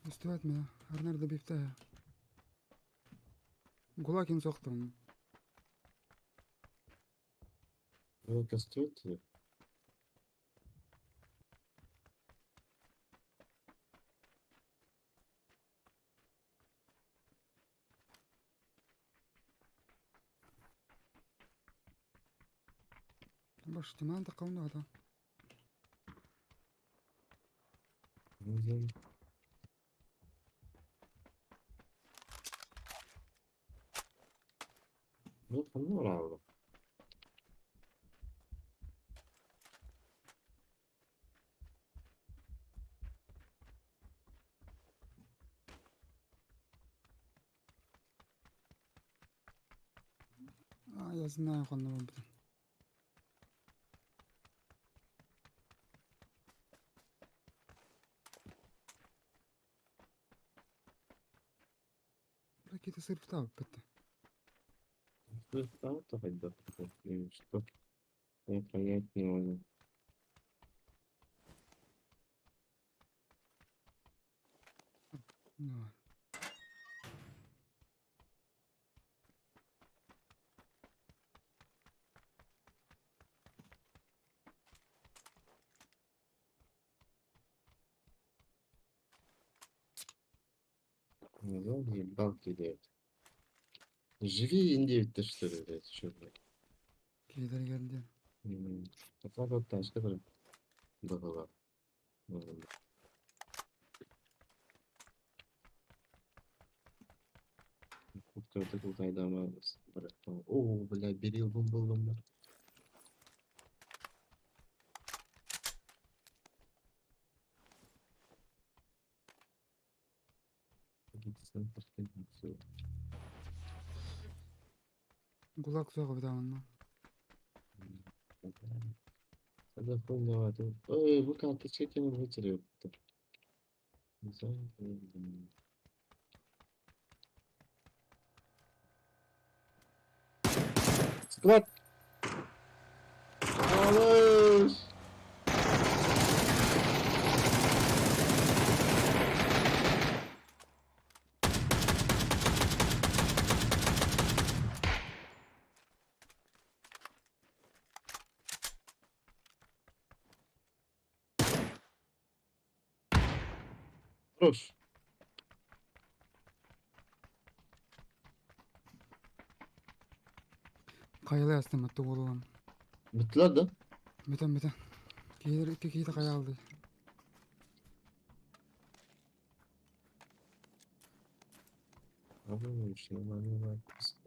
Успевает меня. Арнар добивтая. Гулакин сохтон. Ну, кастет. Баш тиман таққалны ата. Ну, по-моему, А, я знаю, ханна бабытын. Ракета сырыптап бітті. Что? Я понять не могу. Ну. Ну, ебалки дают. Живи индейцы, что ли, блядь, чё, блядь? Кейдер келді. А вот тачка там была. Ну, О, бля, берил бум. Гулак соғы бітамын. Это хуйня, это... Ой, вы как, ты чекин вытерел. Склад! Малыш! Хорош. Қайылай астым атты болуым. Бітті да? Бітен бітен. Кейдер екі кейді қая алды.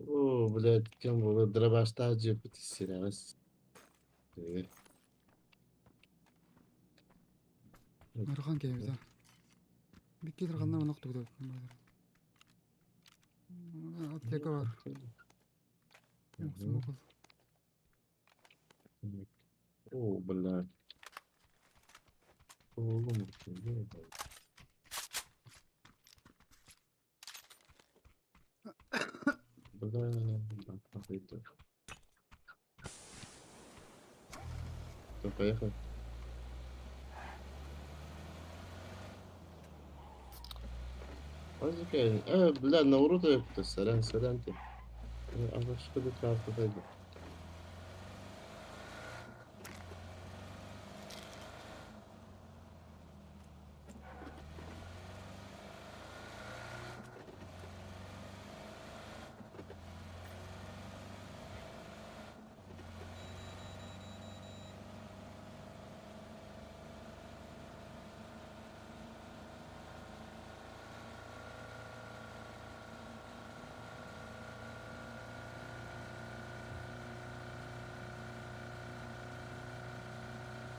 О, блядь, кем был? Дробашта жеп сериал. Нұрхан кейбіді. Бік кейдер қандай оноқты бітіп. Аптека бар. О, блядь. Oğlum, Бля, нахуй. Что, поехали? Бля, на урода я сорян, сорян ты. А за что ты карту дойду?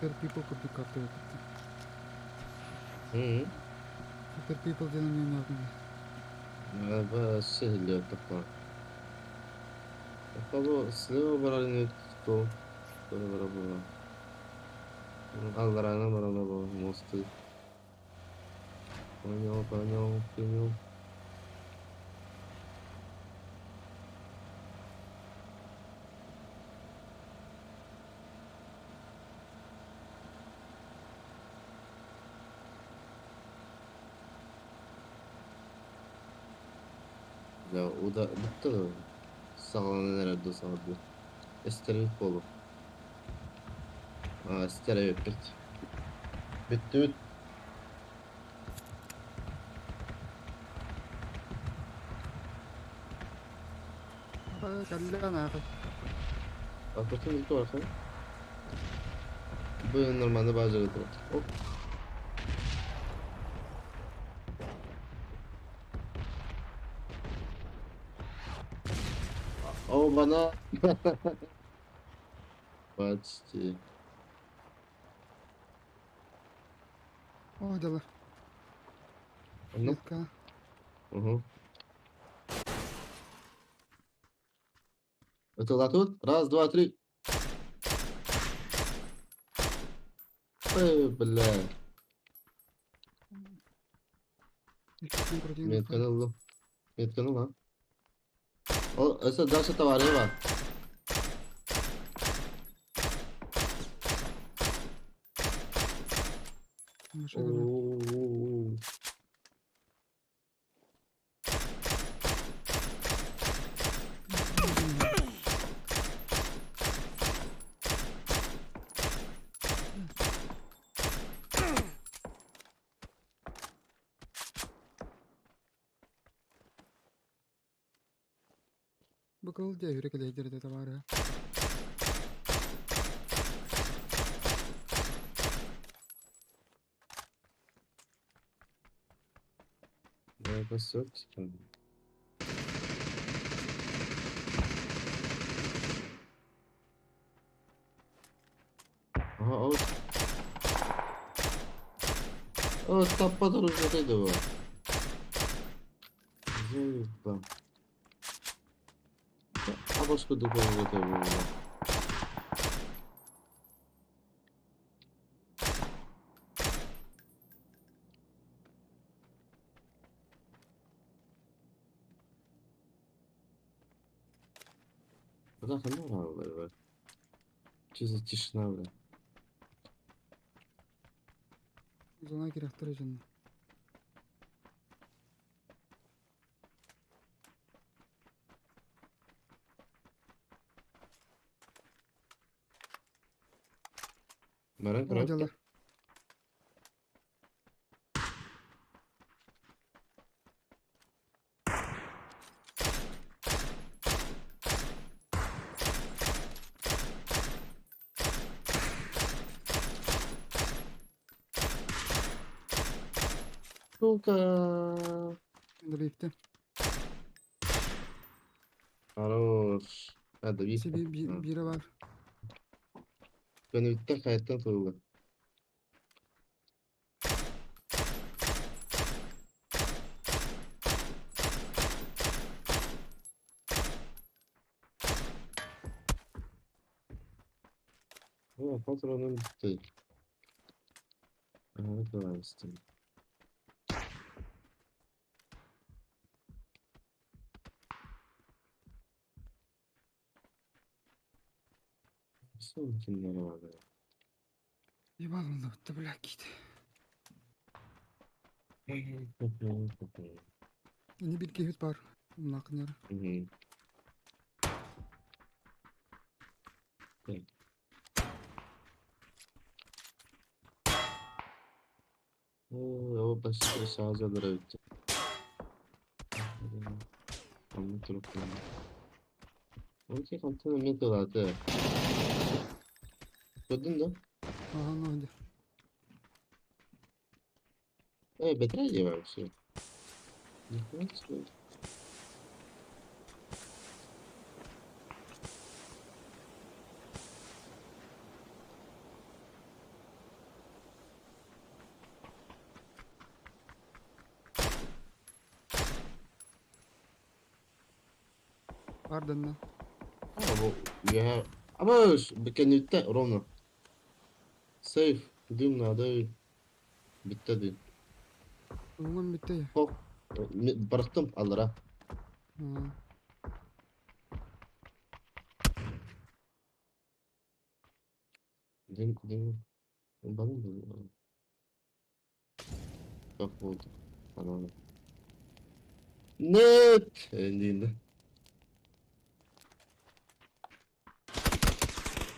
Super People курдук карта өтіпті. Hı. Super People деген мен алдым. Сehli такое. Походу, слева брали то, что было. Алрана брала мосты. Понял, понял, понял. Бля, уда бүттэ да саҕаланан эрэр дуу саҥардыы. Эстэрбит буолуо. Аа, эстэр эбиппит. Бүттүбүт. Кэллэ нахуй. А потом не то, Бу нормально база Оп. О, бана. Почти. О, дела. Ну. Метка. Угу. Это тут? Раз, два, три. Эй, бля. Метканы ыллым. Метканы ыл, а. Ол, өссө дальше товары бар. Оо. Бу кыл дьэ үрэ кэлэйдэр этэ табаарыһа. Aha o. O tappa duruşataydı bu. Заебал. Абашка духовный буолла. Бляха, ну бля. Че за тишина, бля? Зона кирэхтэрэ дьонно. Баран О, көрөп. дьалар. Сука. Добивте. Хорош. А, добив. Себе бире бар. Көнүттэн хайаттан туруга. О, патронum bitti. Evet, vermiştim. Son kimler vardı? Ебал да бля кит. Ини бир киһит бар. Умнакынер. Мгм. Так. О, başka şarjörler bitti. Онно туруктан. Окей, онтон эмиэ тылааты. Көрдүн да? Ага, ну где. Эй, бэтэрээ вообще. Нихуя себе. Бар данна. А, бу я... Абаш, кэнниттэн ровно. Сейф, дым надо. Бүттэ дым. Уҥан бүттэ. Хох. Барахтым аллара. Аа. Дым, дым. Баны дым. Как вот. Ананы. Нет! Диин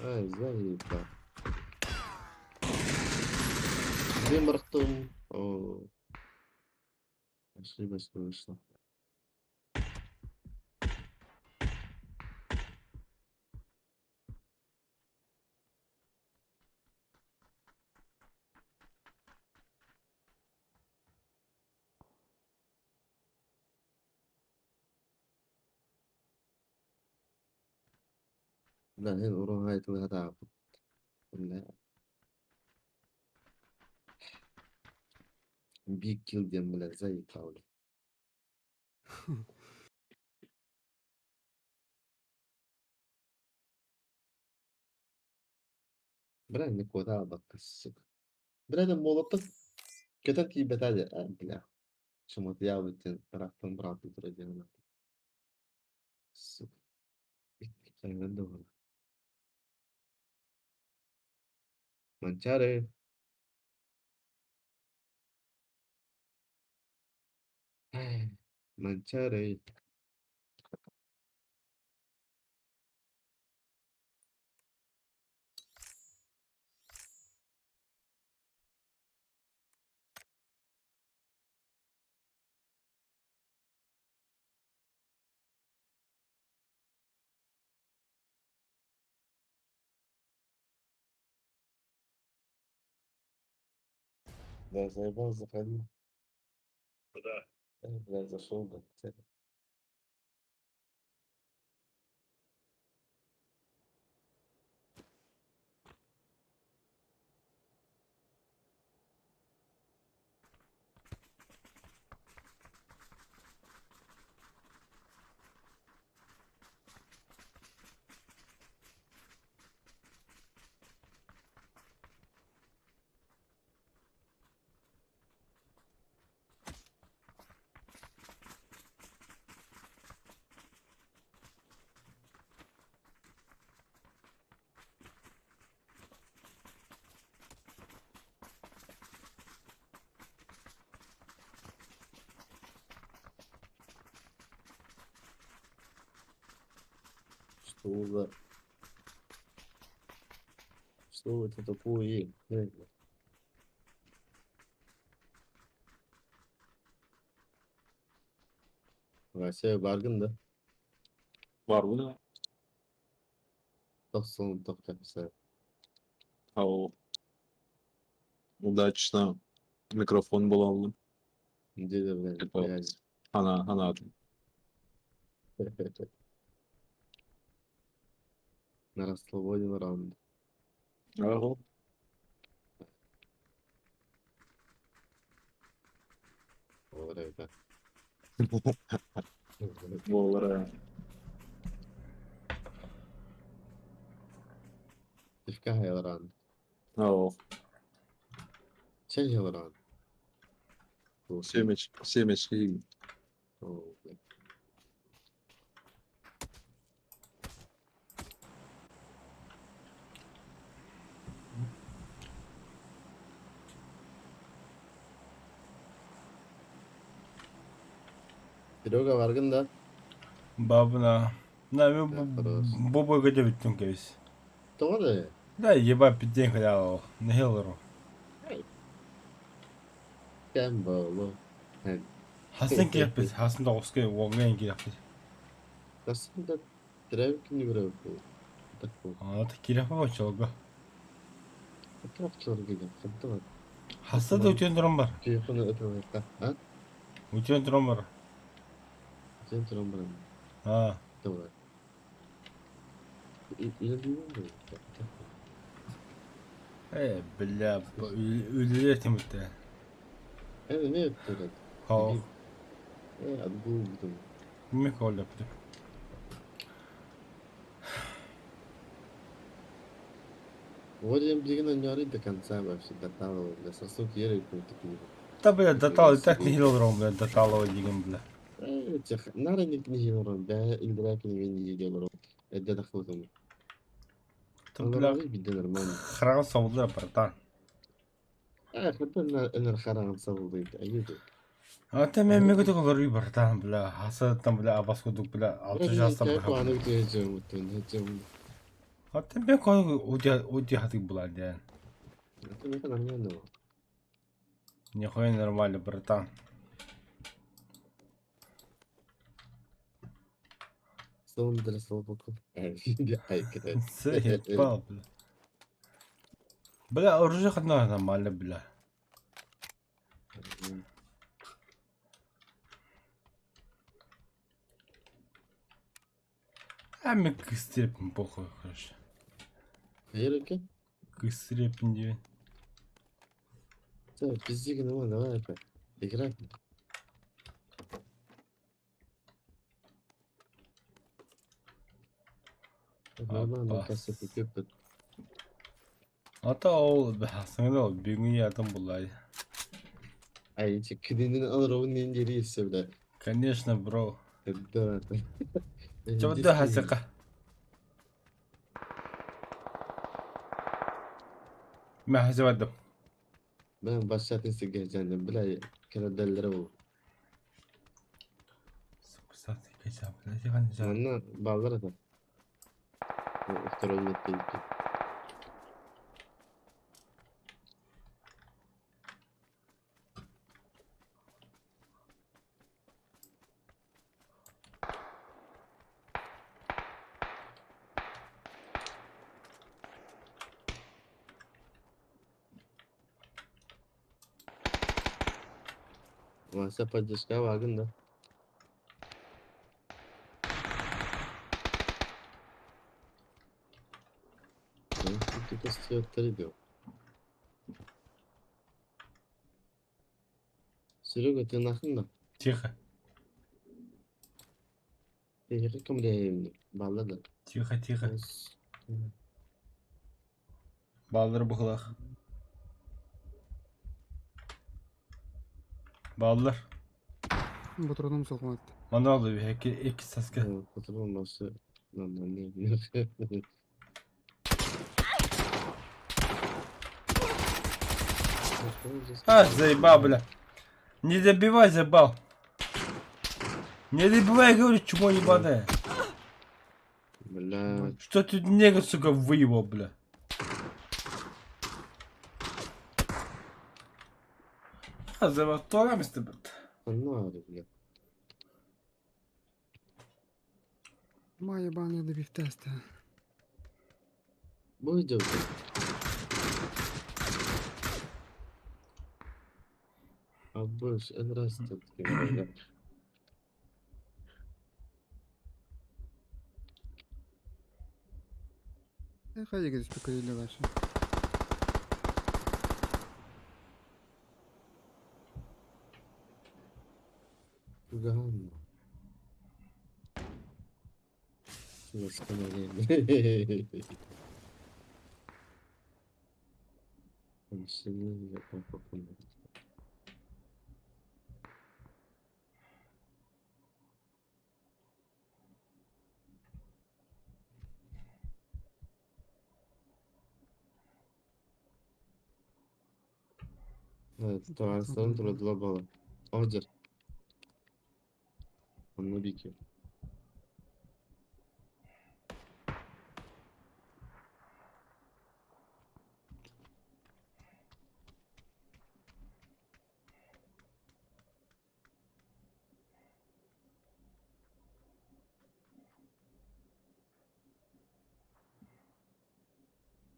Ай, заебал. Дым ртом. О. Ошибочно вышло. Бля, эн уруһуйдуу сатаабыт. Бля. Big kill диэн бля заебал. Бля, не куотаабакка, сука. Бля, да молотов көтөн тиийбэтэ дии, э, бля. Чуматыйаабыт диэн ыраахтан быраҕыы турар диэн Сука. Икки да Манчаары. Манчаары. Да, заебал, заходи. Куда? Бля, зашел, да. Что за... Что это такое? Вася баргын да? Баарбын. Тохсон тохтопса. Ау. Удачно микрофон булаллым. Где, блядь, Типа, блядь. Ана, анаатым. На расслабоне раунд. Ага. Вот это. Буолара. Тифка хайран. Ау. Чей хайран? Семечки. О, блядь. Серега баргын да? Бабына. На, Да, хорош. бу бойга бүттүм кэбис. Тоҕо да? Да, еба пидден халял. Нехилру. Кэм буолуо. Хасан киэппит, хасан тоҕуска уоҥҥа эн киирэхпит. Тахсан да төрөөбүт күнүгэр буолуо. Так буолуо. Ата киирэхпэ очолго. Хотон киирэн хантан Хаса да үтүөн туран бар. Телефону ыталыахха. А? Үтүөн туран бар. Үтүөн туран баран. Аа. Давай. Үлэлиибин Э, бля, үлэлиэ тимиттэ. Э, эмиэ өттөрөт. Хоо. Э, отгул бүтүн. Мин коллапты. Вроде билигин оонньоорой до конца вообще доталова, бля, сосуд еле какую-то книгу. Да, бля, дотал, и так не хилл бля, доталова дигэн, бля. Э, тех, нара не книги урон, бля, илдра книги не едел урон. Это дохлотом. Да, бля, Бля, нормально. хараҕын собуллар, братан. Э, хата на энер хараҕын сабыллыйт, айыды. А ты мен мегүтүк олоруу братан, бля, хасаттан, бля, абас кудук, бля, алты жастан бля. А ты мен кону удя хатык була ден. Нихуя нормально, братан. Заебал, бля. Бля, оружие одно нормально, бля. А мен кыстереппин похуй, короче. Кыстереппин диэн. Давай опять. Играй. Нормально, Аппас. касса купит. Ата ол саңда ол бүгүн ятым булай. Ay, кинини алыр onun бля. Конечно, бро. Да. Чода хасыка. Ма хасыбадым. Ben başlatın geleceğim. Бля, karadelere bu. Манна баллар это. Второй нет Вася поддержка вагон, да? Ты Серега, ты нахрен да? Тихо. Ты кем баллада. Тихо, тихо. Баллар бухлах. Баллар. Ботурдум соқмат. Манал да iki iki saska. Патрон басы. Не. А, заебал, бля. Не добивай, заебал. Не добивай, говорю, чмо ебаное. Бля, Что ты негр, сука, выебал, бля. А, заебал, то место, бля. надо, бля. Ма ебаный добив теста. Будет делать? А больше, раз тут, бля. Хай спекулили ваши. Гамма. Evet, Tamam, 2 балла. Ордер. Он на бике.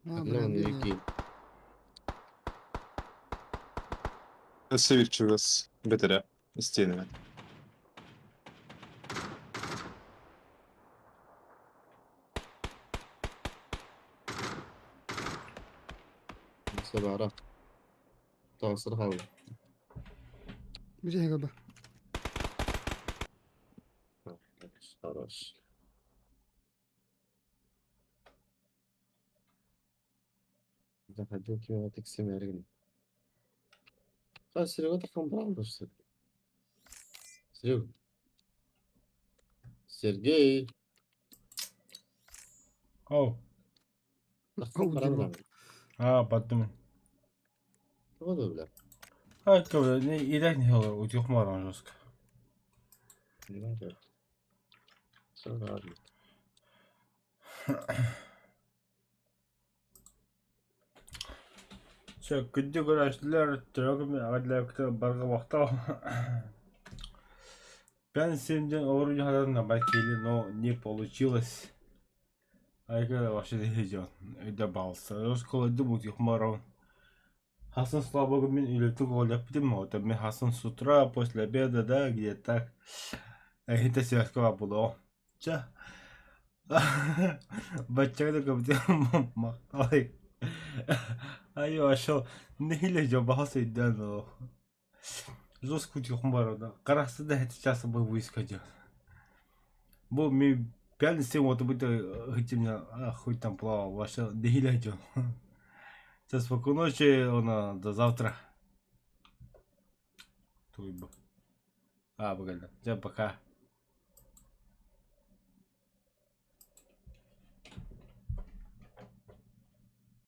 А, Бля, блин, на бике. Өссө virtuous бетере истиэнэ. Сабара. Тасыр хал. Бежи габа. Хорош. Заходил кем такси А, Серега так брал, что ли? Серега. Сергей. Оу. Таххан Оу, брал. дерьмо. А, баттым. Вот, бля. Утуйуох жестко. Не надо. Все, ладно. Чэ, күндү көрөөччүлэр, төрөөкүм эҕэрдэлээбиккитигэр барҕа махтал. Пенсиям диэн олору на байкели, но не получилось. Айга вообще не өйдөбалса. Школа думают, их марон. Хасан, слава богу, мин үлэтик оҕолоппутум, вот мин Хасан с утра, после обеда, да, где-то так. Это связка было. Чэ. Бачча да көбүтүм махтал. Айы ошо нэһилэ жобаха сыйдан о. Жестко утуйуохум барда. Харахсы да сейчас бы выскочил. Бу ми пятница вот будет хотим хоть там плавал. Вообще нэһилэ дьон. Сейчас спокойной ночи, она до завтра. Туйба. А, погоди. Всем пока.